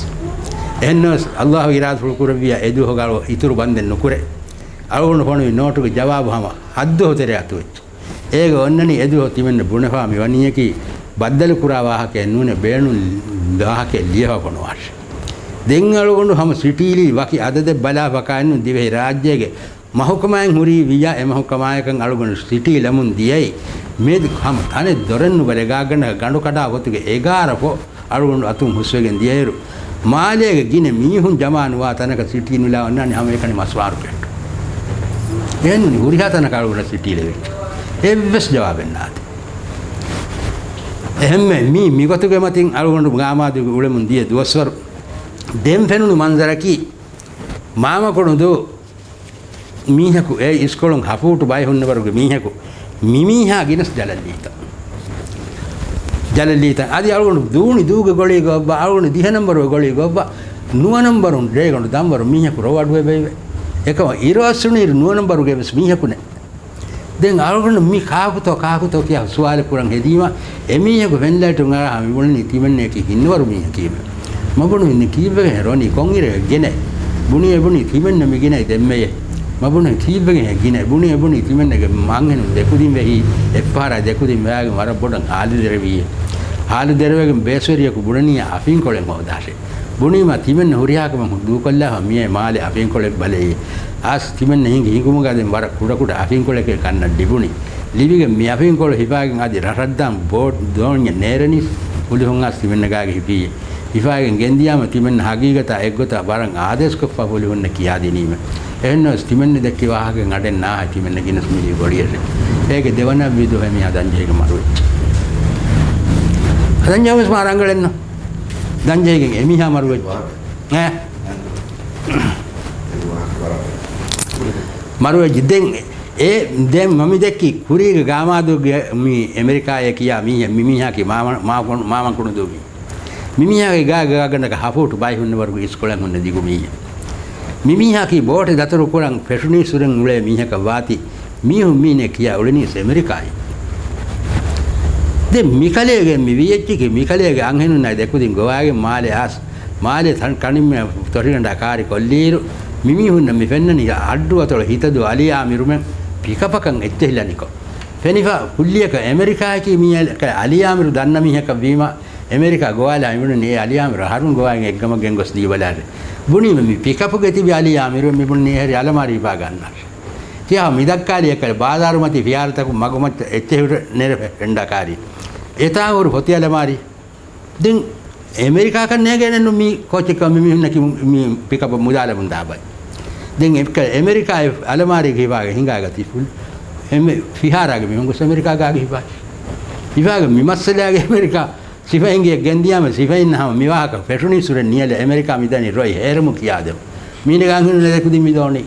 އެހެންނަމަވެސް، އައްލާހު އިރާދަފުޅު ކުރެއްވިޔާ އެދުވަހުގަ އަޅު އިތުރު ބަންދެއް ނުކުރޭ. އަޅުގަނޑު ފޮނުވި ނޯޓުގެ ޖަވާބު ހަމަ ހައްދުވަހު ތެރެއަށް އަތުވެއްޖެ. އޭގެ އޮންނަނީ އެދުވަހު ތިމެންނަށް ބުނެފާ މި ވަނީއަކީ ބައްދަލުކުރާ ވާހަކައެއް ނޫނޭ، ބޭނުން ވާހަކައެއް ލިޔެފާ ފޮނުވާށޭ. ދެން އަޅުގަނޑު ހަމަ ސިޓީލީ ވަކި އަދަދެއް ބަލާފަ ކާއެއްނު ދިވެހި ރާއްޖޭގެ މަހުކަމާއިން ހުރީ ވިއްޔާ އެ މަހުކަމާޔަކަށް އަޅުގަނޑު ސިޓީލަމުން ދިޔައީ މިއަދު ހަމަ ތަނެއް ދޮރެއް ނުބަ ރެގާގަނޑަކަށް ގަނޑު ކަޑާ ފޮތުގެ އެގާރަ ފޮ އަޅުގަނޑު އަތުން ހުސްވެގެން ދިޔައިރު، މާލޭގެ ގިނަ މީހުން ޖަމާ ނުވާ ތަނަކަށް ސިޓީ ނުލާ އޮންނާނީ ހަމައެކަނި މަސްވާރު ކެއްޓު. އެހެންނޫނީ ހުރިހާ ތަނަކަށް އަޅުގަނޑަށް ސިޓީ ލެވިއްޖެ. އެއްވެސް ޖަވާބެއް ނާދޭ. އެހެންމެ މީ މިގޮތުގެ މަތިން އަޅުގަނޑު ގާމާދުގެ އުޅެމުން ދިޔަ ދުވަސްވަރު ދެން ފެނުނު މަންޒަރަކީ، މާމަކޮނުދޫ މީހަކު އެ އިސްކޮޅުން ހަފޫޓު ބައި ހުންނަވަރުގެ މީހަކު މިމީހާ ގިނަސް ޖަލަށްލީތަ؟ ޖަލަށްލީތަ؟ އަދި އަޅުގަނޑު ދޫނި ދޫގެ ގޮޅީ ގޮއްބަ، އަޅުގަނޑު ދިހަ ނަންބަރުގެ ގޮޅީ ގޮއްބަ، ނުވަ ނަންބަރުން ރޭގަނޑު ދަންވަރު މީހަކު ރޮވަޑުވެ ބެއިވެ. އެކަމަ އިރުއައްސުނީރު ނުވަ ނަންބަރުގެ ވެސް މީހަކު ނެތް. ދެން އަޅުގަނޑު މި ކާކުތޯ ކާކުތޯ ކިޔާ ސުވާލެއް ކުރަން ހެދީމަ، އެމީހަކު ފެންލައިޓުން އަރާ މި ބުނަނީ ތިމެންނަޔަކީ ހިންނަވަރު މީހަކީމެ. މަ ބުނު އިން ކީއްވެގެން ރޮނީ ކޮންއިރެއް ގިނައި؟ ބުނި އެބުނީ ތިމެންނަ މި ގިނައި ދެންމެޔޭ. މަ ބުނު ކީއްވެގެން ގިނައި؟ ބުނި އެބުނީ ތިމެންނަގެ އަންހެނުން ދެކުދިން ވެހީ، އެއްފަހަރާ ދެކުދިން ވެއާގެން ވަރަށް ބޮޑަށް ހާލު ދެރަވީ. ހާލު ދެރަވެގެން ބޭސްވެރިޔަކު ބުނަނީ އަފިންކޮޅެއް ހޯދާށޭ. ބުނީމަ ތިމެންނަ ހުރިހާ ކަމެއް ދޫކޮށްލާފަ މިއައި މާލެ އަފިންކޮޅެއް ބަލައީ. އާސް ތިމެންނަ ހިނގި ހިނގުމުގަ ދެން ވަރަށް ކުޑަކުޑަ އަފިންކޮޅެކޭ ކަންނަށް ލިބުނީ. ލިބިގެން މި އަފިންކޮޅު ހިފާގެން އަދި ރަށަށްދާން ބޯޓް ދޯންޏެއް ނޭރެނީސް ފުލުހުން އާސް ތިމެންނަ ގާގެ ހިފީ. ހިފާގެން ގެންދިޔާމަ ތިމެންނަ ހަގީގަތާ އެއްގޮތަށް ވަރަށް އާދޭސްކޮށްފަ ފުލުހުންނަށް ކިޔާދިނީމެ. އެހެންނަމަވެސް ތިމެންނަ ދެއްކި ވާހަކަ އަޑެއް ނާހައި ތިމެންނަ ގިނަސް މިލީ ގޮޅިއެއް. އޭގެ ދެވަނަ ވިދު ހެމިހާ ދަންޖެހިގެން މަރުވެއްޖެ. ދަންޖެހުން ވެސް މާ ރަނގަޅެއްނު. ދަންޖެހިގެން އެމީހާ މަރުވެއްޖެ. އޭ. މަރުވެއްޖެ. ދެން އެ، ދެން މަ މި ދެއްކި ކުރީގެ ގާމާދުގެ މި އެމެރިކާއޭ ކިޔާ މީހެއް މި މީހާކީ މާމަ-، މާ-، މާމަ ކުނުދޫ މީ. މި މީހާގެ ގާ-، ގާގަނޑަކަށް ހަފޫޓު ބައި ހުންނަވަރުގެ އިސްކޮޅެއް ހުންނަ ދިގު މީހެއް. މި މީހާކީ ބޯޓެއް ދަތުރު ކުރަން ފެށުނީސް ހުރެން އުޅޭ މީހަކަށް ވާތީ، މީހުން މީނޭ ކިޔާ އުޅެނީސް އެމެރިކާއިން. ދެން މިކަލޭގެ މި ވިއްޔައްޗިކީ މިކަލޭގެ އަންހެނުންނާ ދެކުދިން ގޮވާގެން މާލެ އާސް، މާލެ ތަން ކަނިންމެ ތޮށިގަނޑާ ކާރި ކޮށްލިއިރު، މި މީހުންނަށް މި ފެންނަނީ އައްޑު އަތޮޅު ހިތަދޫ އަލީ އާމިރުމެން ޕިކަޕަކަށް އެއްޗެހިލަނިކޮށް. ފެނިފަ ކުއްލިއަކަށް އެމެރިކާއަކީ މީ އަލި-، އަލީ އާމިރު ދަންނަ މީހަކަށް ވީމަ، އެމެރިކާ ގޮވާލާ މިބުނަނީ އޭ އަލީ އާމިރު އަހަރުން ގޮވާގެން އެއްގަމަށް ގެންގޮސް ދީބަލާށޭ. ބުނީމަ މި ޕިކަޕުގެ ތިބި އަލީ އާމިރު މިބުނަނީ އެހެރި އަލަމާރީ ހިފާގަންނާށޭ. ތިޔާ މިދައްކާލި އެކަލަ ބާޒާރުމަތީ ފިހާރަތަކުން މަގުމައްޗަށް އެއްޗެހި ނެރެފަ ފެންޑާ ކާރި. އެތާ ހުރި ފޮތި އަލަމާރީ. ދެން އެމެރިކާކަށް ނޭގޭނެއްނު މީ ކޯޗެއްކަމަށް މި މީހުންނަކީ މި ޕިކަޕަށް މުދާލަމުން ދާ ބައި. ދެން އެ-، އެމެރިކާއި އަލަމާރީގެ ހިފާގެ ހިނގާގަތީ ފުލް. އެމެ-، ފިހާރާގެ މީހުން ގޮސް އެމެރިކާ ގާގެ ހިފާ. ހިފާގެ މި މައްސަލާގެ އެމެރިކާ ސިފައިންގެ ގެންދިޔާމަ ސިފައިން ހަމަ މި ވާހަކަ ފެށުނީސް ހުރެން ނިޔަލަ އެމެރިކާ މިދަނީ ރޮއި ހޭރަމު ކިޔާދެމު. މީނެ ގާންހުން ނެދެކުދިން މި ދޯނީ.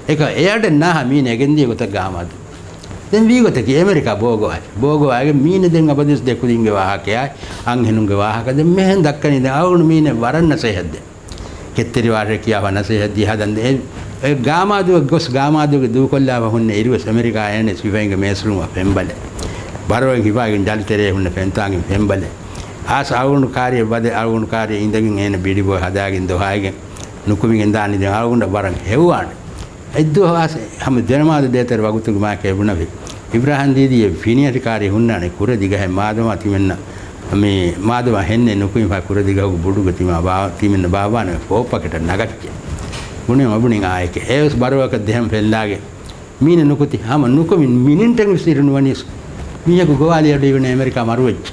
އެކަ އެއަޑެއް ނާހަ މީނެ ގެންދިޔަ ގޮތަށް ގާމާދު. ދެން ވީގޮތަކީ އެމެރިކާ ބޯގޮވާ، ބޯގޮވާގެ މީނެ ދެން އަބަދުވެސް ދެކުދިންގެ ވާހަކައާއި އަންހެނުންގެ ވާހަކަ ދެން މެހެން ދައްކަނީ ދެން އަޅުގަނޑު މީނެ ވަރަށް ނަސޭހަތް ދޭ. ކެތްތެރިވާށޭ ކިޔާފަ ނަސޭހަތް ދީ ހަދަން ދޭ. އެ، އެ ގާމާދުއަށް ގޮސް ގާމާދުގެ ދޫކޮށްލާފަ ހުންނެ އިރުވެސް އެމެރިކާ އޭނެ ސިފައިންގެ މޭސްރޫމަށް ފެންބަލޭ. ބަރޯއެއް ހިފާގެން ޖަލިތެރޭ ހުންނެ ފެންތާނގެން ފެންބަލޭ. އާސް އަޅުގަނޑު ކާރިއަށް ވަދެ އަޅުގަނޑު ކާރިއަށް އިނދެގެން އޭނަ ބިޑިބޮއެ ހަދާގެން ދޮހާއިގެން ނުކުމިގެން ދާނީ ދެން އަޅުގަނޑަށް ވަރަށް ހެއްވާނެ. އެއްދުވަހު އާސް ހަމަ ދެނަމާދު ދޭތެރެ ވަގުތުގެ މާކޭ ބުނަވި. އިބްރާހިމް ދީދީ އެ ފިނިއަތި ކާރި ހުންނާނެ ކުރެ ދިގަހެއް މާދަމާ ތިމެންނަ މި މާދަމާ ހެންނެއް ނުކުމިފާ ކުރެ ދިގަހުގެ ބުޑުގަ ތިމާ ބާ-، ތިމެންނަ ބާއްވާނެ ފޯއްޕަކެޓަށް ނަގައްޗޭ. ބުނި މަ ބުނި އާއެކޭ. އެވެސް ބަރުވަކަށް ދެހަން ފެންލާގެ މީނަ ނުކުތި ހަމަ ނުކުމި މިނިޓެއް ވެސް އިރު ނުވަނީސް މީހަކު ގޮވާލި އަޑު އިވެނެ އެމެރިކާ މަރުވެއްޖެ.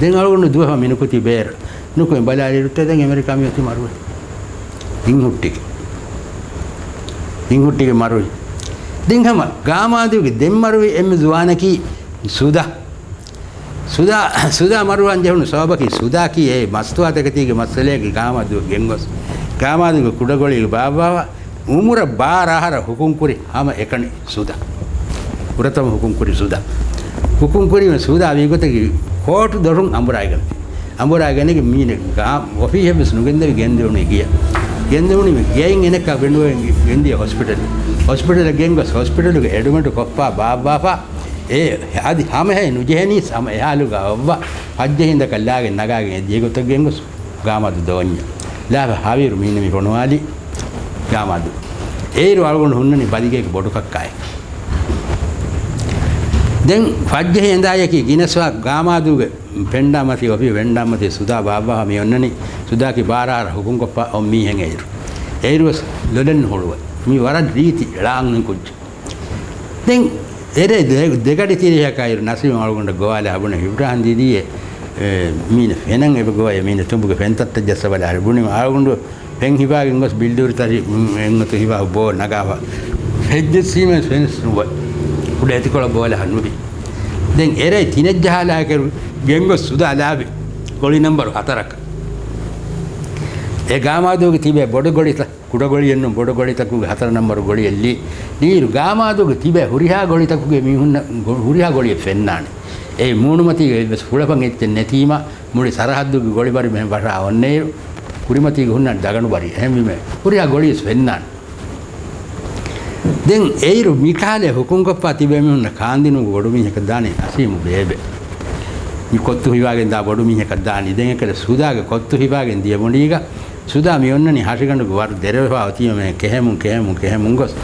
ދެން އަޅުގަނޑު ދުވަހަށް މި ނުކުތީ ބޭރަށް. ނުކުމެ ބަލާލިއިރު ތެދެން އެމެރިކާ މިއޮތީ މަރުވެ. ހިން ހުއްޓިގެ. ހިން ހުއްޓިގެ މަރުވި. ދެން ހަމަ ގާމާދުގެ ދެން މަރުވި އެންމެ ޒުވާނަކީ ސުދާ. ސުދާ، ސުދާ މަރުވާން ޖެހުނު ސަބަބަކީ ސުދާކީ އެ މަސްތުވާތަކެތީގެ މައްސަލައަކީ ގާމާދު ގެންގޮސް، ގާމާދުގެ ކުޑަގޮޅީގެ ބާއްވާފަ އުމުރަށް ބާރަ އަހަރަށް ހުކުންކުރި ހަމަ އެކަނި ސުދާ. ފުރަތަމަ ހުކުންކުރި ސުދާ. ހުކުންކުރީމަ ސުދާ ވީގޮތަކީ ކޯޓު ދޮރުން އަނބުރާގެން. އަނބުރާގެނެގެ މީނެ ގާ-، އޮފީހެއް ވެސް ނުގެންދެވި ގެންދެވުނީ ގިޔަ. ގެންދެވުނީމަ ގެއިން އެނެއްކާ ގެންދިޔަ ހޮސްޕިޓަލް. ހޮސްޕިޓަލަށް ގެންގޮސް ހޮސްޕިޓަލުގެ އެޑުމިޓު ކޮށްފާ ބާއްވާފާ އެ އަދި ހަމަހެއް ނުޖެހެނީސް ހަމަ އެހާލުގަ އޮއްވާ ފައްޖެހިނދަކަށް ލާގެން ނަގާގެން އެ ދިޔަގޮތަށް ގެންގޮސް ގާމާދު ދޯންޏަށް ލާފަ ހަވީރު މީނަ މި ފޮނުވާލީ ގާމާދު. އޭރު އަޅުގަނޑު ހުންނަނީ ބަލިގޭގެ ބޮޑުކައްކާއެކު. ދެން ފައްޖެހި އެނދާޔަކީ ގިނަސްވާ ގާމާދޫގެ ފެންޑާމަތީ އޮފީ ފެންޑާމަތީ ސުދާ ބާއްވާ މި އޮންނަނީ ސުދާކީ ބާރަ އަހަރަށް ހުކުމްކޮށްފަ އޮން މީހެއް އޭރު. އޭރުވެސް ލޮލެއް ނުހުޅުވަ. މި ވަރަށް ރީތި ޅާން ކުއްޖެއް. ދެން އެރޭ ދެ-، ދެގަޑި ތިރީހަކާއިރު ނަސީމް އަޅުގަނޑަށް ގޮވާލާ ބުނެ އިބްރާހިމް ދީދީއޭ، އެ، މީނަ ފެނަން އެބަ ގޮވައޭ މީނަ ތުނބުގެ ފެންތައްތައް ޖައްސަބަލާ ބުނި އަޅުގަނޑު ފެން ހިފާގެން ގޮސް ބިލްޑޫރި ތަށި އެންގޮތު ހިފާ ބޯ ނަގާފަ. ހެއްޖެއްސީމެ ފެންސް ނުވަ. ކުޑަ އެތިކޮޅަށް ބޯލާ ނުވި. ދެން އެރޭ ތިނެއްޖަހާލާކެރު ގެންގޮސް ސުދާ ލާބި ގޮޅި ނަންބަރު ހަތަރަކަށް. އެ ގާމާދޫގެ ތިބޭ ބޮޑު ގޮޅިތައް ކުޑަގޮޅިއެއްނު ބޮޑުގޮޅިތަކުގެ ހަތަރަ ނަންބަރު ގޮޅިއެއްލީ. ދީރު ގާމާދޫގެ ތިބޭ ހުރިހާ ގޮޅިތަކުގެ މީހުންނަށް ގޮ-، ހުރިހާ ގޮޅިއެއް ފެންނާނެ. އެ މޫނުމަތީގެ އެއްވެސް ފުޅަފަން އެއްޗެއް ނެތީމަ، މުޅި ސަރަހައްދުގެ ގޮޅިބަރި މެހެން ވަށާ އޮންނައިރު، ކުރިމަތީގެ ހުންނަން ދަގަނޑުބަރި. އެހެންވީމަ، ހުރިހާ ގޮޅިއެއް ފެންނާނެ. ދެން އެއިރު މިކަހަލަ ހުކުމްކޮށްފާ ތިބޭ މީހުންނަށް ކާންދިނުމުގެ ބޮޑު މީހަކަށް ދާނީ ނަސީމު ބޭބެ. މި ކޮއްތު ހިވާގެން ދާ ބޮޑު މީހަކަށް ދާނީ. ދެން އެކަލަ ސުދާގެ ކޮއްތު ހިފާގެން ދިޔަ ބޮޑީގަ ސުދާ މި އޮންނަނީ ހަށިގަނޑުގެ ވަރު ދެރަވެފާ އޮތީމަ ކެހެމުން، ކެހެމުން، ކެހެމުން ގޮސް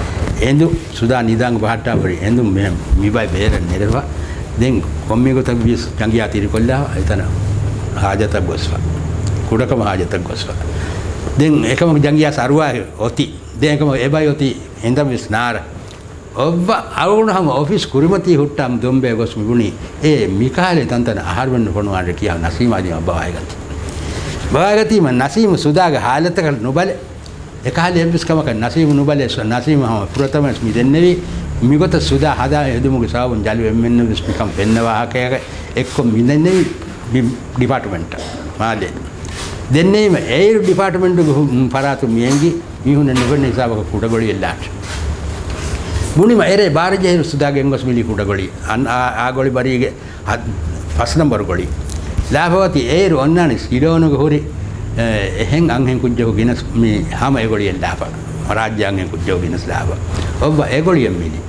އެނދު ސުދާ ނިދާން ބަހައްޓާ ބޮޑި އެނދުން މި-، މިބައި ބޭރަށް ނެރެފަ. ދެން ކޮންމެ ގޮތަށް ވިޔަސް ޖަނގިޔާ ތިރިކޮށްލާ އެތަނަށް ހާޖަތަށް ގޮސްފަ. ކުޑަކަމަށް ހާޖަތަށް ގޮސްފަ. ދެން އެކަމަކު ޖަނގިޔާ ސަރުވާ އޮތީ. ދެން އެކަމަކު އެބައި އޮތީ އެނދަށް ވިސްނާރަ. އޮއްވަ އަޅުގަނޑު ހަމަ އޮފީސް ކުރިމަތީ ހުއްޓާ ދޮންބެ ގޮސް މިބުނީ، އޭ މިކަހަލަ ތަންތަނަށް އަހަރުމެން ނުފޮނުވާނެ ކިޔާ ނަސީމާ ދިމާ ބަވާއިގަތީ. ބަވާއިގަތީމަ ނަސީމު ސުދާގެ ހާލަތަކަށް ނުބަލެ. އެކަހަލަ އެއްވެސް ކަމަކަށް ނަސީމު ނުބަލެ، ސު-، ނަސީމު ހަމަ ފުރަތަމަވެސް މި ދެންނެވީ، މިގޮތަށް ސުދާ ހަދާ ހެދުމުގެ ސަބަބުން ޖަލު އެންމެންނަށްވެސް މިކަން ފެންނަ ވާހަކައެއް އެއްކޮށް މި ދެންނެވީ މި ޑިޕާޓްމަންޓަށް. މާލޭ. ދެންނެވީމަ އެއިރު ޑިޕާޓްމަންޓުގެ ހު-، ފަރާތުން މި އެނގި މީހުންނަށް ނުފެންނަ ހިސާބަކަށް ކުޑަގޮޅިއެއް ލާޓް. ބުނިމަ އެރޭ ބާރަ ޖެހިރު ސުދާ ގެންގޮސް މިލީ ކުޑަގޮޅި. އަން-، އާ، އާ ގޮޅި ބަރީގެ ހަ-، ފަސް ނަންބަރު ގޮޅި. ލާފަ އޮތީ އޭރު އޮންނާނީ ސިލޯނުގެ ހުރި، އެ، އެހެން އަންހެން ކުއްޖަކު ގިނަސް މި ހަމަ އެގޮޅިއެއް ލާފަ. ރާއްޖެ އަންހެން ކުއްޖަކު ގިނަސް ލާފަ. އޮއްވަ އެގޮޅިއެއް މިލީ.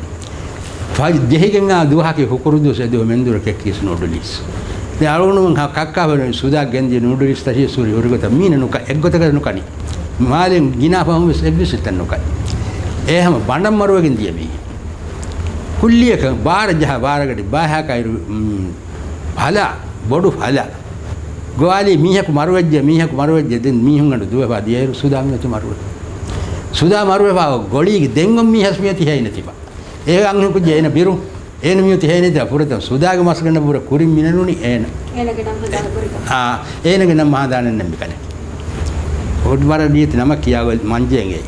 ފަ-، ޖެހިގެން އާ ދުވަހަކީ ހުކުރު ދުވަސް އެދުވަހު މެންދުރަ ކެއްކީސް ނޫޑުލީސް. ދެ އަޅުގަނޑުމެން ހަ-، ކައްކާ ހުރި ސުދާ ގެންދިޔަ ނޫޑުލީސް ތަށީސް ހުރި ހުރިގޮތަށް މީނަ ނުކަ-، އެއްގޮތަކަށް ނުކަނީ. މާލެ ގިނާ ފަހުން ވެސް އެއްވެސް އެއްތަން ނުކަން. އޭ ހަމަ ބަނޑަށް މަރުވެގެން ދިޔަ މީހެއް. ކުއްލިއަކަށް ބާރަ ޖަހާ ބާރަގަޑި ބާހާކާއިރު، މް، ހަލާ، ބޮޑު ހަލާ. ގޮވާލީ މީހަކު މަރުވެއްޖެ، މީހަކު މަރުވެއްޖެ، ދެން މީހުން ގަނޑު ދުވެފާ ދިޔައިރު ސުދާ މިއޮތީ މަރުވެ. ސުދާ މަރުވެފާ ގޮޅީގެ ދެން އޮން މީހަސް މިއޮތީ ހޭނެތިފަ. އޭ އަންހެން ކުއްޖެއް އޭނަ ބިރު، އޭނަ މިއޮތީ ހޭނެތިފަ ފުރަތަމަ ސުދާގެ މަސްގަނޑަށް ބުރަ ކުރިން މިނެނުނީ އޭނަ. އޭނަގެ ނަން ހަނދާނެއް ބުރިކަން. އާ، އޭނަގެ ނަން ހަނދާނެއް ނެންބިކަނެ. އޮޑް ވަރަށް ރީތި ނަމަ ކިޔާ މަންޖޭނގެ.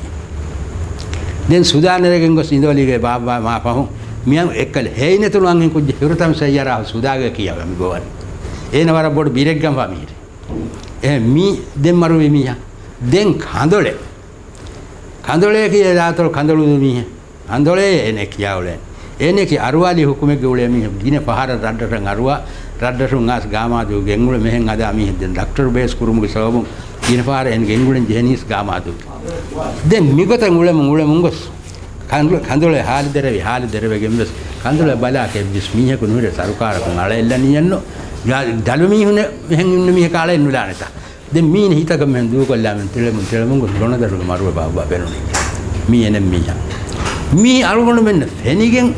ދެން ސުދާ ނެރެގެން ގޮސް އިނދޯލީގެ ބާއްވާ މާ ފަހުން މިއަން އެއްކަލަ ހޭނެތުނު އަންހެން ކުއްޖެއް ހިރުތަމް ސައްޔާރާ ސުދާގެ ކިޔާ މި ގޮވަން. އޭނަ ވަރަށް ބޮޑު ބިރެއްގަންފާ މީރެ. އެ މީ ދެން މަރުވި މީހާ. ދެން ކަނދޮޅެ. ކަނދޮޅޭ ކިޔޭ ދާތޮޅު ކަނދޮޅު މީހެއް. ކަނދޮޅޭ އޭނެ ކިޔާ އުޅޭނެ. އޭނެކި އަރުވާލި ހުކުމެއްގެ އުޅޭ މީހެއް. ގިނަ ފަހަރަށް ރަށްރަށަށް އަރުވާ، ރަށްރަށުން އާސް ގާމާދޫ ގެންގުޅެ މެހެން އަދާ މީހެއް ދެން ޑޮކްޓަރު ބޭސް ކުރުމުގެ ސަބަބުން ގިނަ ފަހަރަށް އޭނަ ގެންގުޅެން ޖެހެނީސް ގާމާދޫ. ދެން މިގޮތަށް އުޅެމުން އުޅެމުން ގޮސް ކަނދު-، ކަނދުޅެ ހާލު ދެރަވި، ހާލު ދެރަވެގެން ވެސް ކަނދުޅެ ބަލާ ކެއްވެސް މީހަކު ނުހުރެ ސަރުކާރަކުން އަޅައެއްލަނީއެއްނު. ދަ-، ދަލު މީހުނެއް މިހެން އިންނަ މީހަކަށް އަޅައެއް ނުލާނެތާ. ދެން މީނަ ހިތަކަށް މެހެން ދޫކޮށްލާމެން ތެޅެމުން ތެޅެމުން ގޮސް ގޮނަދަރުގެ މަރުވެ ބާއްވާ ފެނުނީ. މީ އެނެއް މީހާ. މީ އަޅުގަނޑުމެންނަށް ފެނިގެން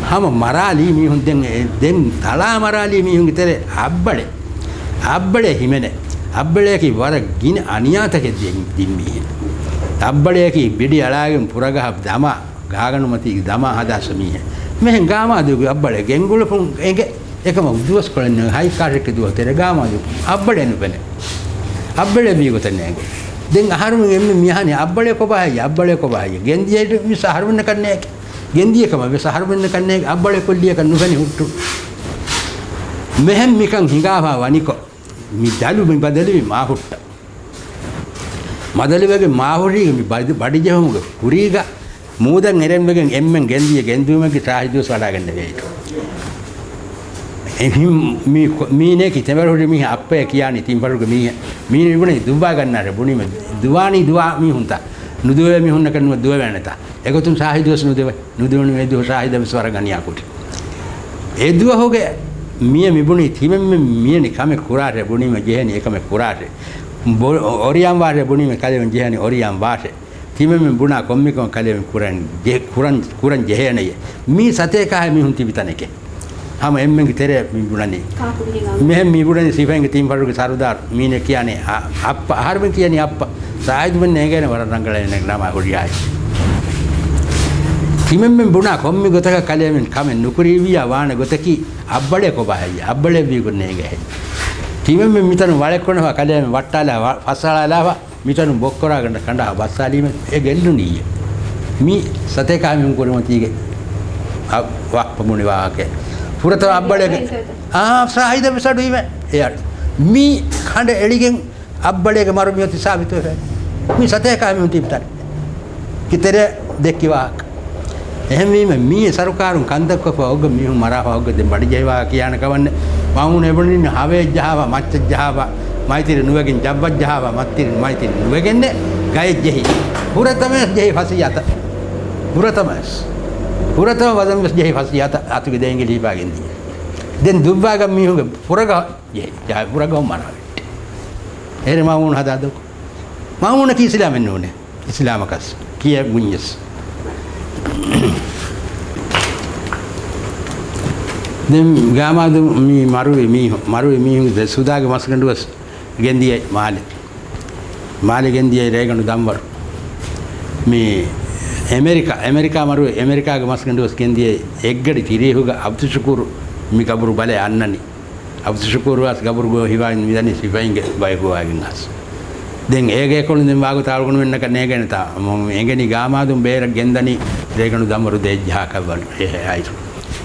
ހަމަ މަރާލީ މީހުން ދެން އެ-، ދެން ތަޅާ މަރާލީ މީހުންގެ ތެރެ އައްބަޅެ. އައްބަޅޭ ހިމެނޭ. އައްބަޅޭކީ ވަރަށް ގިނަ އަނިޔާތަކެއް ދިން، ދިން މީހެއް. އައްބަޅޭކީ ބިޑި އަޅާގެން ފުރަގަހަށް ދަމާ، ގާގަނޑުމަތީގެ ދަމާ ހަދާސް މީހެއް. މެހެން ގާމާދޫގެ އައްބަޅޭ ގެންގުޅުފުން އެނގެ، އެކަމަކު ދުވަސްކޮޅެއް ނޫން ހައި ކާށެއްގެ ދުވަހު ތެރޭ ގާމާދޫ އައްބަޅޭ ނުފެނޭ. އައްބަޅޭ ވީ ގޮތެއް ނޭނގެ. ދެން އަހަރުމެން އެންމެ މިހާނީ އައްބަޅޭ ކޮބާ ހެއްޔޭ؟ އައްބަޅޭ ކޮބާ ހެއްޔޭ؟ ގެންދިޔައިރު ވެސް އަހަރުމެންނަކަށް ނޭނގެ. ގެންދިޔަ ކަމަށް ވެސް އަހަރުމެންނަކަށް ނޭނގެ. އައްބަޅޭ ކޮށްލިޔަކަށް ނުފެނި ހުއްޓު. މެހެން މިކަން ހިނގާފާ ވަނިކޮށް، މި ދަލު މި ބަދަލުވި މާހުއްޓަށް. ބަދަލުވެގެން މާހުރީގެ މި ބަދި-، ބަޑިޖެހުމުގެ ކުރީގަ މޫދަށް އެރެންވެގެން އެންމެން ގެންދިޔަ ގެންދިއުމެއްގެ ޝާހިދުވެސް ވަޑާގެންނެވޭ. އެހިން މީ ކޮ-، މީނޭކި ތެމެރުހުރި މީހާ އައްޕަޔަ ކިޔާނީ ތިން ފަރުގެ މީހެއް. މީނު މިބުނީ ދުއްވާ ގަންނާރެ ބުނީމެ ދުވާނީ ދުވާ މީހުންތަ؟ ނުދުވޭ މީހުންނަކަށް ނުވެ ދުވެވޭނެތަ؟ އެގޮތުން ޝާހިދުވެސް ނުދެވޭ. ނުދެވުނު އެދުވަހު ޝާހިދަށް ވެސް ވަރަށް އަނިޔާ ކުރި. އެދުވަހުގެ މިޔަ މިބުނީ ތިމެންމެ މިޔަނި ކަމެއް ކުރާށޭ ބުނީމަ ޖެހެނީ އެކަމެއް ކުރާށޭ. ބޮ-، އޮރިޔާން ވާށޭ ބުނީމަ ކަލެވެން ޖެހެނީ އޮރިޔާން ވާށޭ. ތިމެންމެން ބުނާ ކޮންމެ ކަމެއް ކަލޭމެން ކުރަން ޖެ-، ކުރަން، ކުރަން ޖެހޭނެޔޭ. މީ ސަތޭކަ އަހަރު މީހުން ތިބި ތަނެކޭ. ހަމަ އެންމެންގެ ތެރެއަށް މި ބުނަނީ. ކާކު މިހެން އަން- މިހެން މި ބުނަނީ ސިފައިންގެ ތިން ފަރުގެ ސަރުދާރު. މީނަ ކިޔާނީ އަ-، އައްޕަ. އަހަރުމެން ކިޔަނީ އައްޕަ. ސާހިދުމެން ނޭނގޭނެ ވަރަށް ރަނގަޅަށް ނަމާ ހުރިހާ. ތިމެންމެން ބުނާ ކޮންމެ ގޮތަކަށް ކަލޭމެން ކަމެއް ނުކުރީވިއްޔާ ވާނެ ގޮތަކީ އައްބަޅޭ ކޮބާހެއްޔާ؟ އައްބަޅޭ ވީގޮތް ނޭނގޭ. ތިމެންމެން މިތަނުން ވަޅެއްކޮނެފަ ކަލޭމެން ވައްޓާލާ ވަ-، ފައްސަޅާލާފަ މިތަނުން ބޮއްކޮރާގަނޑަށް ކަނޑާ ބައްސާލީމަ އެ ގެއްލުނީއޭ. މީ ސަތޭކަ މީހުން ކުރިމަތީގެ އަ-، ވައްޕަ ބުނި ވާހަކައެއް. ފުރަތަމަ އައްބަޅޭގެ، އާ، ސާހިދަށް ވެސް އަޑު އިވޭ. އެ އަޑު. މީ ކަނޑަ އެޅިގެން އައްބަޅޭގެ މަރު މިއޮތީ ސާބިތުވެފަ. މީ ސަތޭކަ މީހުން ތިބި ތަނެއް. ކިތެރޭ ދެއްކި ވާހަކަ. އެހެންވީމަ މީ ސަރުކާރުން ކަންތައްކޮށްފަ އޮއްގަ މީހުން މަރާފަ އޮއްގަ ދެން ބަޑިޖެހިވާ ކިޔާނެ ކަމަށްނެ. މައުން އެބުނިން ހަވަޔަށް ޖަހާފަ މައްޗަށް ޖަހާފަ މައިތިރި ނުވެގެން ޖައްވަށް ޖަހާފަ މައްތިރި މައިތިރި ނުވެގެންނެ ގަޔަށް ޖެހި. ފުރަތަމަވެސް ޖެހި ފަސީ އަތަށް. ފުރަތަމަވެސް. ފުރަތަމަ ވަޒަންވެސް ޖެހި ފަސީ އަތަށް އަތުގެ ދޭން ގިލިހިފާ ގެންދިޔަ. ދެން ދުއްވާގަ މީހުންގެ ފުރަގަ ޖެހި. ޖާ ފުރަގަ މަރާ ވެއްޓި. އޭރެ މައުން ހަދާ ދޯ. މައުނަކީ އިސްލާމެއް ނޫނޭ. އިސްލާމަކަސް ކިޔެ ބުންޏެސް. ދެން ގާމާދު މީ މަރުވި މީހު-، މަރުވި މީހުން ދެ ސުދާގެ މަސްގަނޑުވެސް ގެންދިޔައި މާލެ. މާލެ ގެންދިޔައި ރޭގަނޑު ދަންވަރު. މީ އެމެރިކާ، އެމެރިކާ މަރުވި އެމެރިކާގެ މަސްގަނޑުވެސް ގެންދިޔައި އެއްގަޑި ތިރީހުގަ އަބްދުޝުކޫރު މި ގަބުރު ބަލައި އަންނަނީ. އަބްދުޝުކޫރު ވެސް ގަބުރު ގޮ ހިވާ މިދަނީ ސިފައިންގެ ބަޔަކު ވާގެން އައިސް. ދެން އޭގެ އެކޮޅުން ދެން ވާގޮތަށް އަޅުގަނޑުމެންނަކަށް ނޭގޭނެތާ، އެނގެނީ ގާމާދުން ބޭރަށް ގެންދަނީ ރޭގަނޑު ދަންވަރު ދޭއްޖަހާކަށް ވަން އެ އައިސް.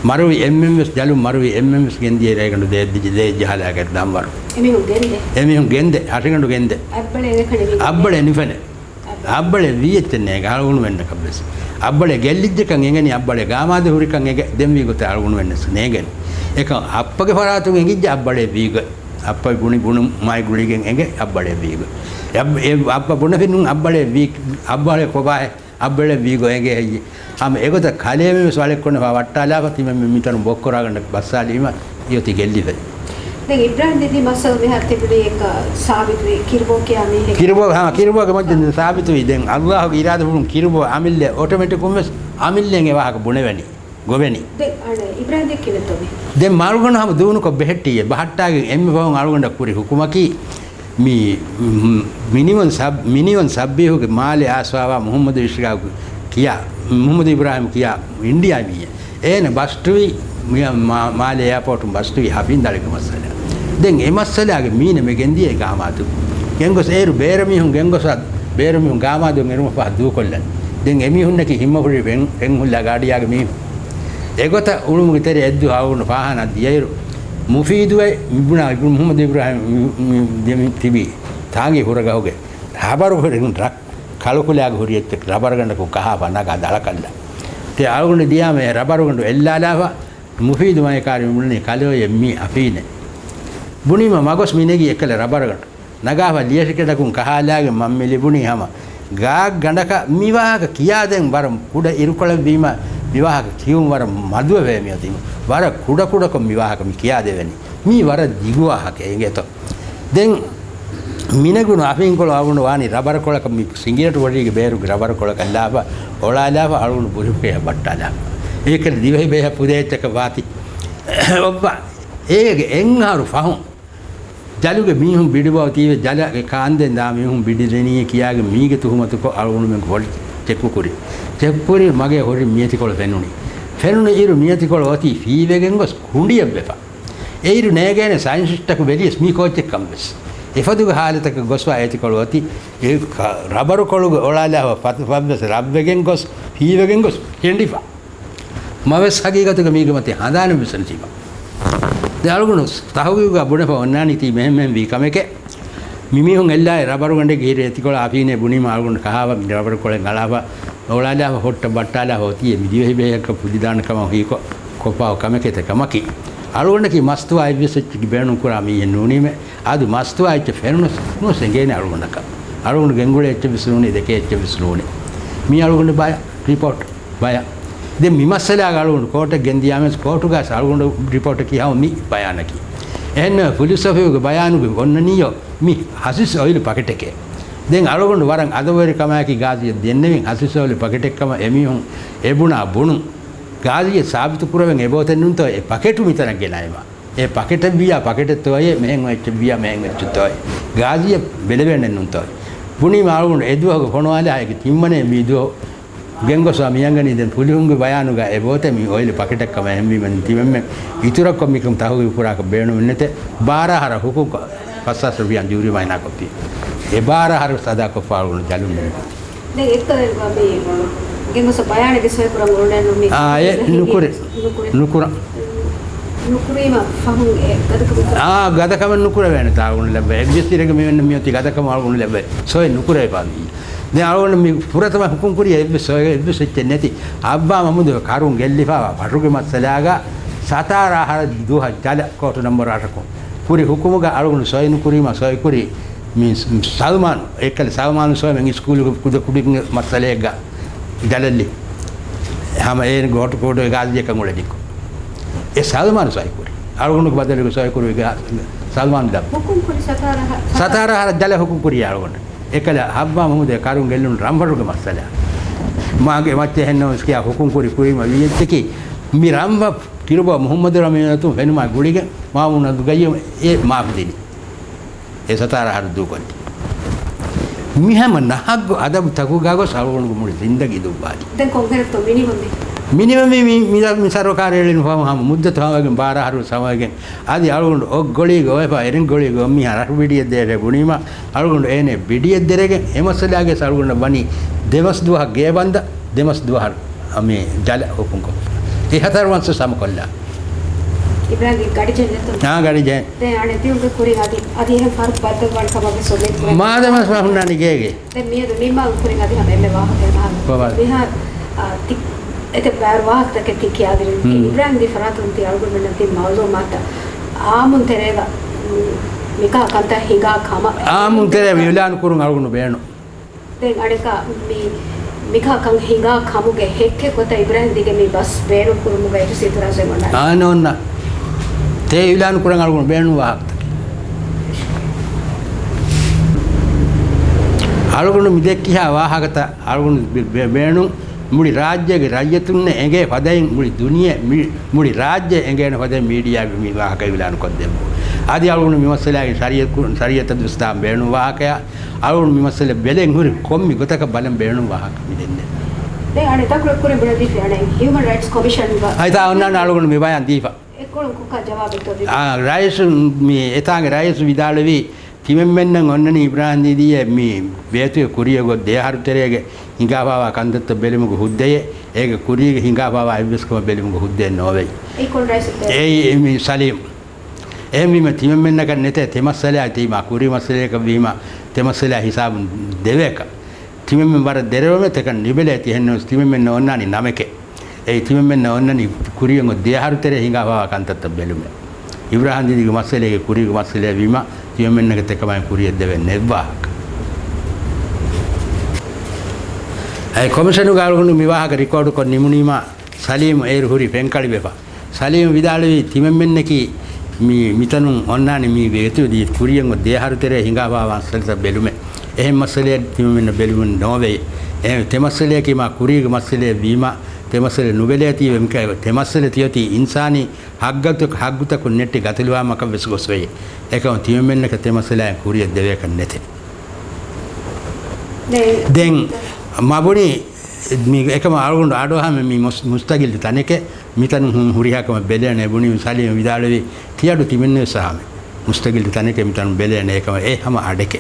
މަރުވި އެންމެން ވެސް ޖަލުން މަރުވި އެންމެން ވެސް ގެންދިޔަ ރޭގަނޑު ދޭއްޖަ-، ދޭއްޖަހާލާގެ ދަންވަރު. އެމީހުން ގެންދެ؟ އެމީހުން ގެންދެ، ހަށިގަނޑު ގެންދެ. އައްބަޅޭ ނުފެނެ. އައްބަޅޭ. އައްބަޅޭ ވީ އެއްޗެއް ނޭނގެ އަޅުގަނޑުމެންނަކަށް ވެސް. އައްބަޅޭ ގެއްލިއްޖެކަން އެނގެނީ އައްބަޅޭ ގާމާދެ ހުރިކަން އެނގެ ދެން ވީ ގޮތަށް އަޅުގަނޑުމެންނަސް ނޭނގެން. އެކަން އައްޕަގެ ފަރާތުން އެނގިއްޖެ އައްބަޅޭ ވީގޮތް. އައްޕަގެ ބުނި ބުނުމާއި ގުޅިގެން އެނގެ އައްބަޅޭ ވީގޮތް. އެ އައް-، އެ އައްޕަ ބުނެފިނުން އައްބަޅޭ ވީ، އައްބަޅޭ ކޮބާހޭ؟ އައްބަޅޭ ވީގޮތް އެނގޭ ހެއްޔެ؟ ހަމަ އެގޮތަށް ކަލޭމެން ވެސް ވަޅެއްކޮނެފަ ވައްޓާލާފަ ތިމެން މި މިތަނުން ބޮއްކޮރާގަނޑަށް ބައްސާލީމަ އިއޮތީ ގެއްލިފައި. ދެން އިބްރާހިމް ދީދީ މައްސަލަ މިހާރު ތިބުނީ އެއްކަ ސާބިތުވި ކިރުބޯ ކިޔާ މީހެއް. ކިރުބޯ، ހާ، ކިރުބޯގެ މައްޗަށް ސާބިތުވި. ދެން އައްލާހުގެ އިރާދަފުޅުން ކިރުބޯ އަމިއްލަ އޮޓޮމެޓިކުން ވެސް އަމިއްލައިން އެ ވާހަކަ ބުނެވެނީ، ގޮވެނީ. ދެން އަނެއް އިބްރާހިމް ދެއްކިނެއްތޯ މި؟ ދެން މަ އަޅުގަނޑު ހަމަ ދޫނުކޮށް ބެހެއްޓީ އެ ބަހައްޓާގެން އެންމެ ފަހުން އަޅުގަނޑަށް ކުރި ހުކުމަކީ މި، މި، މިނިވަން ސަބް-، މިނިވަން ސައްބީހުގެ މާލެ އާސްވާވާ މުހައްމަދު އިޝްރާގު ކިޔާ، މުހައްމަދު އިބްރާހިމް ކިޔާ އިންޑިއާ މީހެއް. އޭނަ ބަސްޓުވި މި-، މާ-، މާލެ އެއާޕޯޓުން ބަސްޓުވި ހަފީންދާޅެއްގެ މައްސަލަ. ދެން އެ މައްސަލާގެ މީނަ މެ ގެންދިޔައީ ގާމާދު. ގެންގޮސް އޭރު ބޭރަ މީހުން ގެންގޮސް، ބޭރަ މީހުން ގާމާދު އެރުމަށް ފަހަ ދޫކޮށްލަން. ދެން އެމީހުންނަކީ ހިންމަފުޅި ފެން-، ފެންހުއްލާ ގާޑިޔާގެ މީހުން. އެގޮތަށް އުޅުމުގެ ތެރެ އެއްދު އަޅުގަނޑު ފާހާނާ ދިޔައިރު، މުފީދުއެ މިބުނާ އިބްނު މުހައްމަދު އިބްރާހިމް މި، މި، ދެމި ތިބީ ތާނގީ ހުރަގަހުގެ ރަބަރު ހުރި ރަ-، ކަޅުކުލާގެ ހުރި އެއްޗެއް ރަބަރުގަނޑަކުން ކަހާފަ ނަގާ ދަޅަކަށްލާ. ތި އަޅުގަނޑު ދިޔާމަ އެ ރަބަރުގަނޑު އެއްލާލާފަ މުފީދު މައިކާރި މިބުނަނީ ކަލޯއެއް މީ އަފީނެއް. ބުނީމަ މަގޮސް މިނެގީ އެއްކަލަ ރަބަރުގަނޑު. ނަގާފަ ލިޔެށިކެޑަކުން ކަހާލާގެން މަންމި ލިބުނީ ހަމަ ގާގަނޑަކަށް. މިވާހަކަ ކިޔާދޭން ވަރަށް ކުޑަ އިރުކޮޅެއްވީމަ، މިވާހަކަ ކިޔުން ވަރަށް މަދުވެފައި މިއޮތީމަ، ވަރަށް ކުޑަކުޑަކޮށް މިވާހަކަ މި ކިޔާދެވެނީ. މީ ވަރަށް ދިގު ވާހަކައެއް އިނގޭތޯ. ދެން މިނެގުނު އަފީންކޮޅު އަޅުގަނޑު ވާނީ ރަބަރުކޮޅަކަށް، މި ސިނގިރޭޓު ވަށީގެ ބޭރުގެ ރަބަރުކޮޅަކަށް ލާފަ، އޮޅާލާފަ އަޅުގަނޑު ބުރިފުކޭ ބައްޓާލާފަ. އޭކަލަ ދިވެހި ބޭހަށް ފުދޭ އެއްޗަކަށް ވާތީ. އޮއްވާ. އޭގެ އެއްއަހަރު ފަހުން ޖަލުގެ މީހުން ބިޑިވައި އޮތީވެ، ޖަލަށް ކާންދޭން ދާ މީހުން ބިޑިދެނީ ކިޔާގެން މީގެ ތުހުމަތުކޮށް އަޅުގަނޑުމެން ފޮޅި ޗެކުކުރި. ޗެކުކުރި މަގޭ ހުރި މިއަތިކޮޅު ފެނުނީ. ފެނުނު އިރު މިއަތިކޮޅު އޮތީ ފީވެގެން ގޮސް ކުނޑިއެއްވެފަ. އެއިރު ނޭގޭނެ ސައިންޓިސްޓަކު ވެލިޔަސް މީ ކޯއްޗެއްކަން ވެސް. އެފަދުގެ ހާލަތަކަށް ގޮސްފަ އޭތިކޮޅު އޮތީ އެ ކަ-، ރަބަރުކޮޅުގެ އޮޅާލާފަ ފަތު ފަތްވެސް ރަށްވެގެން ގޮސް، ފީވެގެން ގޮސް ކެނޑިފަ. މަވެސް ހަގީގަތުގަ މީގެ މަތި ހަނދާނެއް ވެސް ނެތީމަ. ދެ އަޅުގަނޑު ތަހުގީގުގަ ބުނެފަ އޮންނާނީތީ މެހެން މެހެން ވީ ކަމެކޭ. މި މީހުން އެއްލާއި ރަބަރުގަނޑެއްގެ އިރު އެތިކޮޅަށް އަފީނޭ ބުނީމަ އަޅުގަނޑު ކަހާފަ މި ރަބަރުކޮޅެއް އަޅާފަ، އޮޅާލާފަ ހޮއްޓަށް ބައްޓާލާފަ އޮތީ އެ މި ދިވެހި ބޭހަކަށް ފުދިދާނެ ކަމަށް ހީކޮށް ކޮށްފާ ކަމެކޭ ތެ ކަމަކީ. އަޅުގަނޑަކީ މަސްތުވާ އެއްވެސް އެއްޗެއްގެ ބޭނުން ކުރާ މީހެއް ނޫނީމެ. އަދު މަސްތުވާ އެއްޗެއް ފެނުނަސް ނުވެސް އެނގޭނެ އަޅުގަނޑަކަށް. އަޅުގަނޑު ގެންގުޅޭ އެއްޗެއް ވެސް ނޫނީ، ދެކޭ އެއްޗެއް ވެސް ނޫނީ. މީ އަޅުގަނޑު ބަޔަ، ރިޕޯޓް ބަޔަ. ދެން މި މައްސަލާގަ އަޅުގަނޑު ކޯޓަށް ގެންދިޔާމެސް ކޯޓުގަސް އަޅުގަނޑު ރިޕޯޓަކީ ހަމަ މި ބަޔާނަކީ. އެހެންނަމަ ފުލުސް އޮފީހުގެ ބަޔާނުގެ އޮންނަނީޔޯ މި ހަސިސް އޮއިލް ޕަކެޓެކޭ. ދެން އަޅުގަނޑު ވަރަށް އަދަބުވެރިކަމާއެކީ ގާޒީއަށް ދެންނެވިން ހަސިސޯލި ޕަކެޓެއްކަމަށް އެމީހުން އެބުނާ ބުނުން. ގާޒީއަށް ސާބިތު ކުރެވެން އެބައޮތެއް ނޫންތޯ އެ ޕަކެޓު މިތަނަށް ގެނައީމަ. އެ ޕަކެޓެއް ވިއްޔާ ޕަކެޓެއްތޯއޭ، މެހެން އޮތް އެއްޗެއް ވިއްޔާ މެހެން އޮތް އެއްޗެއްތޯއޭ. ގާޒީއަށް ބެލެވޭނެއް ނޫންތޯ. ބުނީމަ އަޅުގަނޑު އެ ދުވަހުގެ ފޮނުވާލާ އޭގެ ތިންވަނަ މި ދުވަހު ގެންގޮސްފަ މިއަންގަނީ ދެން ޕުލިހުންގެ ބަޔާނުގަ އެބައޮތޭ މި އޮއިލް ޕަކެޓެއްކަމަށް. އެހެންވީމަ ތިމެންމެ އިތުރަށްކޮށް މިކަން ތަހުގީގު ކުރާކަށް ބޭނުމެއް ނެތޭ. ބާރަ އަހަރަށް ހުކުމް ކޮށް ފަސް ހާސް ރުފިޔާ ޖޫރިމާނާ ކޮށްފި. އެ ބާރަ އަހަރު ސަދާ ކޮށްފަ އަޅުގަނޑު ޖަލުން މިނި. ދެން އެއްކަލަ މި ގެންގޮސް ބަޔާނެއްގެ ސޮއި ކުރަން އުޅުނެއްނު މި އާ، އެ ނުކުރޭ. ނުކުރޭ. ނުކުރަން. ނުކުރީމަ ފަހުން އެ ގަދަކަމެއް ކުރަން. އާ، ގަދަކަމެއް ނުކުރެވޭނެ ތާ އަޅުގަނޑު ލައްވަ. އެއްވެސް އިރެއްގަ މި ވެންނަ މިއޮތީ ގަދަކަމަށް އަޅުގަނޑު ލައްވަ. ސޮއި ނުކުރެވިފާ މި. ދެން އަޅުގަނޑު މި ފުރަތަމަ ހުކުމް ކުރީ އެއްވެސް ސޮއި، އެއްވެސް އެއްޗެއް ނެތި. އައްބާ މަހްމޫދުގެ ކަރުން ގެއްލިފާވާ ފަށުގެ މައްސަލާގަ ސަތާރަ އަހަރަށް ދުވަހަށް ޖަލަށް ކޯޓު ނަމްބަރު އަށަކުން ކުރި ހުކުމުގަ އަޅުގަނޑު ސޮއި ނުކުރީމަ ސޮއި ކުރީ މި ސަލްމާން، އެއްކަލަ ސަލްމާން ސޮއިމެން ސްކޫލުގެ ކުދަ ކުދިންގެ މައްސަލައެއްގަ ޖަލަށްލި. ހަމަ އޭން ގޯޓު ކޯޓުގެ ގާޒީއަކަށް އުޅެނިކޮށް. އެ ސަލްމާން ސޮއި ކުރި. އަޅުގަނޑުގެ ބަދަލުގަ ސޮއި ކުރި ގާ-، ސަލްމާން ދަށް. ހުކުމް ކުރި ސަތާރަ ހަ-، ސަތާރަ ހަރަށް ޖަލަށް ހުކުމް ކުރި އަޅުގަނޑު. އެކަލަ އައްބާ މަހްމޫދުގެ ކަރުން ގެއްލުނު ރަންފަށުގެ މައްސަލަ. މާގެ މައްޗެއް ހެންނަމަސް ކިޔާ ހުކުމް ކުރި ކުރީމަ ވިޔައްޗަކީ މި ރަންފަށް ތިރުބޯ މުހައްމަދު ރަމީނަތުން ފެނުމާ ގުޅިގެން މާމޫނަށް ދުގައްޔަ އެ މާފު ދިނީ. އެ ސަތާރަ އަހަރު ދޫކޮށްލި. މި ހަމަ ނަހައްގު އަދަބު ތަކުގަ ގޮސް އަޅުގަނޑުގެ މުޅި ޒިންދަގީ ދުއްވާލި. ދެން ކޮންކަރެކްތޯ މިނިވަންވީ؟ މިނިވަންވީ މި، މި، މި ސަރުކާރު އެޅެން ފަހު ހަމަ މުއްދަތު ހަމަވެގެން ބާރަ އަހަރު ސަމަވެގެން އަދި އަޅުގަނޑު އޮށް ގޮޅީގަ އޮވެފަ އެރެން ގޮޅީގަ އޮއްމީހާ ރަށު ބިޑިއެއް ދޭށޭ ބުނީމަ އަޅުގަނޑު އޭނެ ބިޑިއެއް ދެރެގެން އެ މައްސަލާގެ އަޅުގަނޑަށް ވަނީ ދެމަސް ދުވަހަށް ގޭބަންދަށް ދެމަސް ދުވަހަށް މި ޖަލަށް ހުކުމްކޮށް. އެ ހަތަރު މަސް ސަމަކޮށްލާ. އިބްރާހިމް ގަޑިޖެހެން ނެތުން. އާ، ގަޑިޖެހެން. ދެން އަނެއް ތިޔުންގެ ކުރިން އަދި، އަދި އެހެން ފަރު ބައްދަލުވާން ކަމަށް ވެސް އުއްމީދު ކުރޭ. މާދަމަސް މަ ހުންނާނީ ގޭގެ. ދެން މިއަދު ނިންމާލު ކުރިން އަދި ހަމަ އެންމެ ވާހަކަ މިހާރު. ބަވާ. މިހާރު، އާ، ތި އެތައް ބާރު ވާހަކަތަކެއް ތި ކިޔާދިނުން. ހުން. އިބްރާހިމް ދީ ފަރާތުން ތި އަޅުގަނޑުމެންނަށް ދިން މައުލޫމާތަށް އާއްމުން ތެރޭގަ، މިކަހަލަ ކަންތައް ހިނގާ ކަމަށް. އާއްމުން ތެރޭ އިޢުލާން ކުރުން އަޅުގަނޑު ބޭނުން. ދެން އަނެއްކާ މި، މިކަހަލަ ކަން ހިނގާ ކަމުގެ ހެއްކެއް ގޮތަށް އިބްރާހިމް ދީގެ މި ބަސް ބޭނުން ކުރުމުގައި އެއްވެސް އިތުރާޒެއް އޮންނާނެ. އާނ އޮންނާ. ތޭ އިޢުލާން ކުރަން އަޅުގަނޑު ބޭނުން ވާހަކަތަކެއް. އަޅުގަނޑު މި ދެއްކިހާ ވާހަކަތައް އަޅުގަނޑު ބޭ-، ބޭ-، ބޭނުން މުޅި ރާއްޖޭގެ ރައްޔިތުންނެއް އެނގޭ ފަދައިން މުޅި ދުނިޔެ މި-، މުޅި ރާއްޖެ އެނގޭނެ ފަދައިން މީޑިއާގެ މި ވާހަކަ އިޢުލާން ކޮށްދެއްވުން. އަދި އަޅުގަނޑު މި މައްސަލާގެ ޝަރީއަތް ކު-، ޝަރީއަތަށް ދުސްދާން ބޭނުން ވާހަކަޔާ އަޅުގަނޑު މި މައްސަލަ ބެލެން ހުރި ކޮންމެ ގޮތަކަށް ބަލަން ބޭނުން ވާހަކަ މި ދެންނެވި. ދެން އަނެއް ތަކުރަ ކުރިން ބުނެދީފި އަނެއް ހިއުމަން ރައިޓްސް ކޮމިޝަންގަ. އައިތާ އޮންނާނެ އަޅުގަނޑު މި ބަޔާން ދީފަ. އެއްކޮޅުން ކޮކާ ޖަވާބެއްތޯ ދީ؟ އާ، ރައީސު މި އެތާނގެ ރައީސު ވިދާޅުވީ ތިމެންމެންނަށް އޮންނަނީ އިބްރާހިމް ދީދީއޭ މި ބޭތުގެ ކުރިއަށް ގޮސް ދެއަހަރު ތެރޭގެ ހިނގާފާވާ ކަންތައްތައް ބެލުމުގެ ހުއްދައެއް، އޭގެ ކުރީގެ ހިނގާފާވާ އެއްވެސް ކަމެއް ބެލުމުގެ ހުއްދައެއް ނޯވޭ. އެއީ ކޮން ރައީސެއްތޯ؟ އެއީ މި ސަލީމް. އެހެންވީމަ ތިމެންމެންނަކަށް ނެތޭ ތެ މައްސަލައާ ތީމާ ކުރީ މައްސަލަޔަކަށް ވީމަ ތެ މައްސަލައާ ހިސާބުން ދެވޭކަށް. ތިމެންމެން ވަރަށް ދެރަވެމެ ތެކަން ނިބެލޭތީ އެހެންނަމަވެސް ތިމެންމެންނަށް އޮންނާނީ ނަމެކޭ. އެއީ ތިމެންމެންނަށް އޮންނަނީ ކުރިއަށް ގޮސް ދެއަހަރު ތެރޭ ހިނގާފާވާ ކަންތައްތައް ބެލުމޭ. އިބްރާހިމް ދީދީގެ މައްސަލައިގެ ކުރީގެ މައްސަލައެއް ވީމަ ތިމެންމެންނަކަށް ތެކަމައިން ކުރިއަށް ދެވެން ނެއްވާހަކަ. އެ ކޮމިޝަނުގެ އަޅުގަނޑު މި ވާހަކަ ރިކޯޑުކޮށް ނިމުނީމަ ސަލީމް އޭރު ހުރީ ފެންކަޅިވެފަ. ސަލީމް ވިދާޅުވީ ތިމެންމެންނަކީ މި، މިތަނުން އޮންނާނީ މި ވެތި ދީ ކުރިއަށް ދެއަހަރު ތެރޭ ހިނގާފާވާ މައްސަލަތައް ބެލުމެއް. އެހެން މައްސަލައެއް ތިމެންމެންނަށް ބެލުމެއް ނޯވޭ. އެ ތެ މައްސަލަޔަކީ މާ ކުރީގެ މައްސަލައެއް ވީމަ ތެ މައްސަލަ ނުބެލޭތީވެ މިކަ-، ތެ މައްސަލަ ތިއޮތީ އިންސާނީ ހައްގަތަކު-، ހައްގުތަކުން ނެއްޓި ގަތުލުވާމަކަށް ވެސް ގޮސްވެއެ. އެކަމަކު ތިމެންމެންނަކަށް ތެ މައްސަލައިން ކުރިއަށް ދެވޭކަށް ނެތެ. ދެން މަ ބުނީ މި އެކަމަށް އަޅުގަނޑު އަޑުއަހަމެ މި މުސް-، މުސްތަގިއްލު ތަނެކެ މިތަނުން ހު-، ހުރިހާ ކަމެއް ބެލޭނެ ބުނީ ސަލީމް ވިދާޅުވީ ތިއަޑު ތިމެންނެވެސް އަހަމެ. މުސްތަގިއްލު ތަނެކެ މިތަނުން ބެލޭނެ އެކަމަށް އެ ހަމަ އަޑެކެ.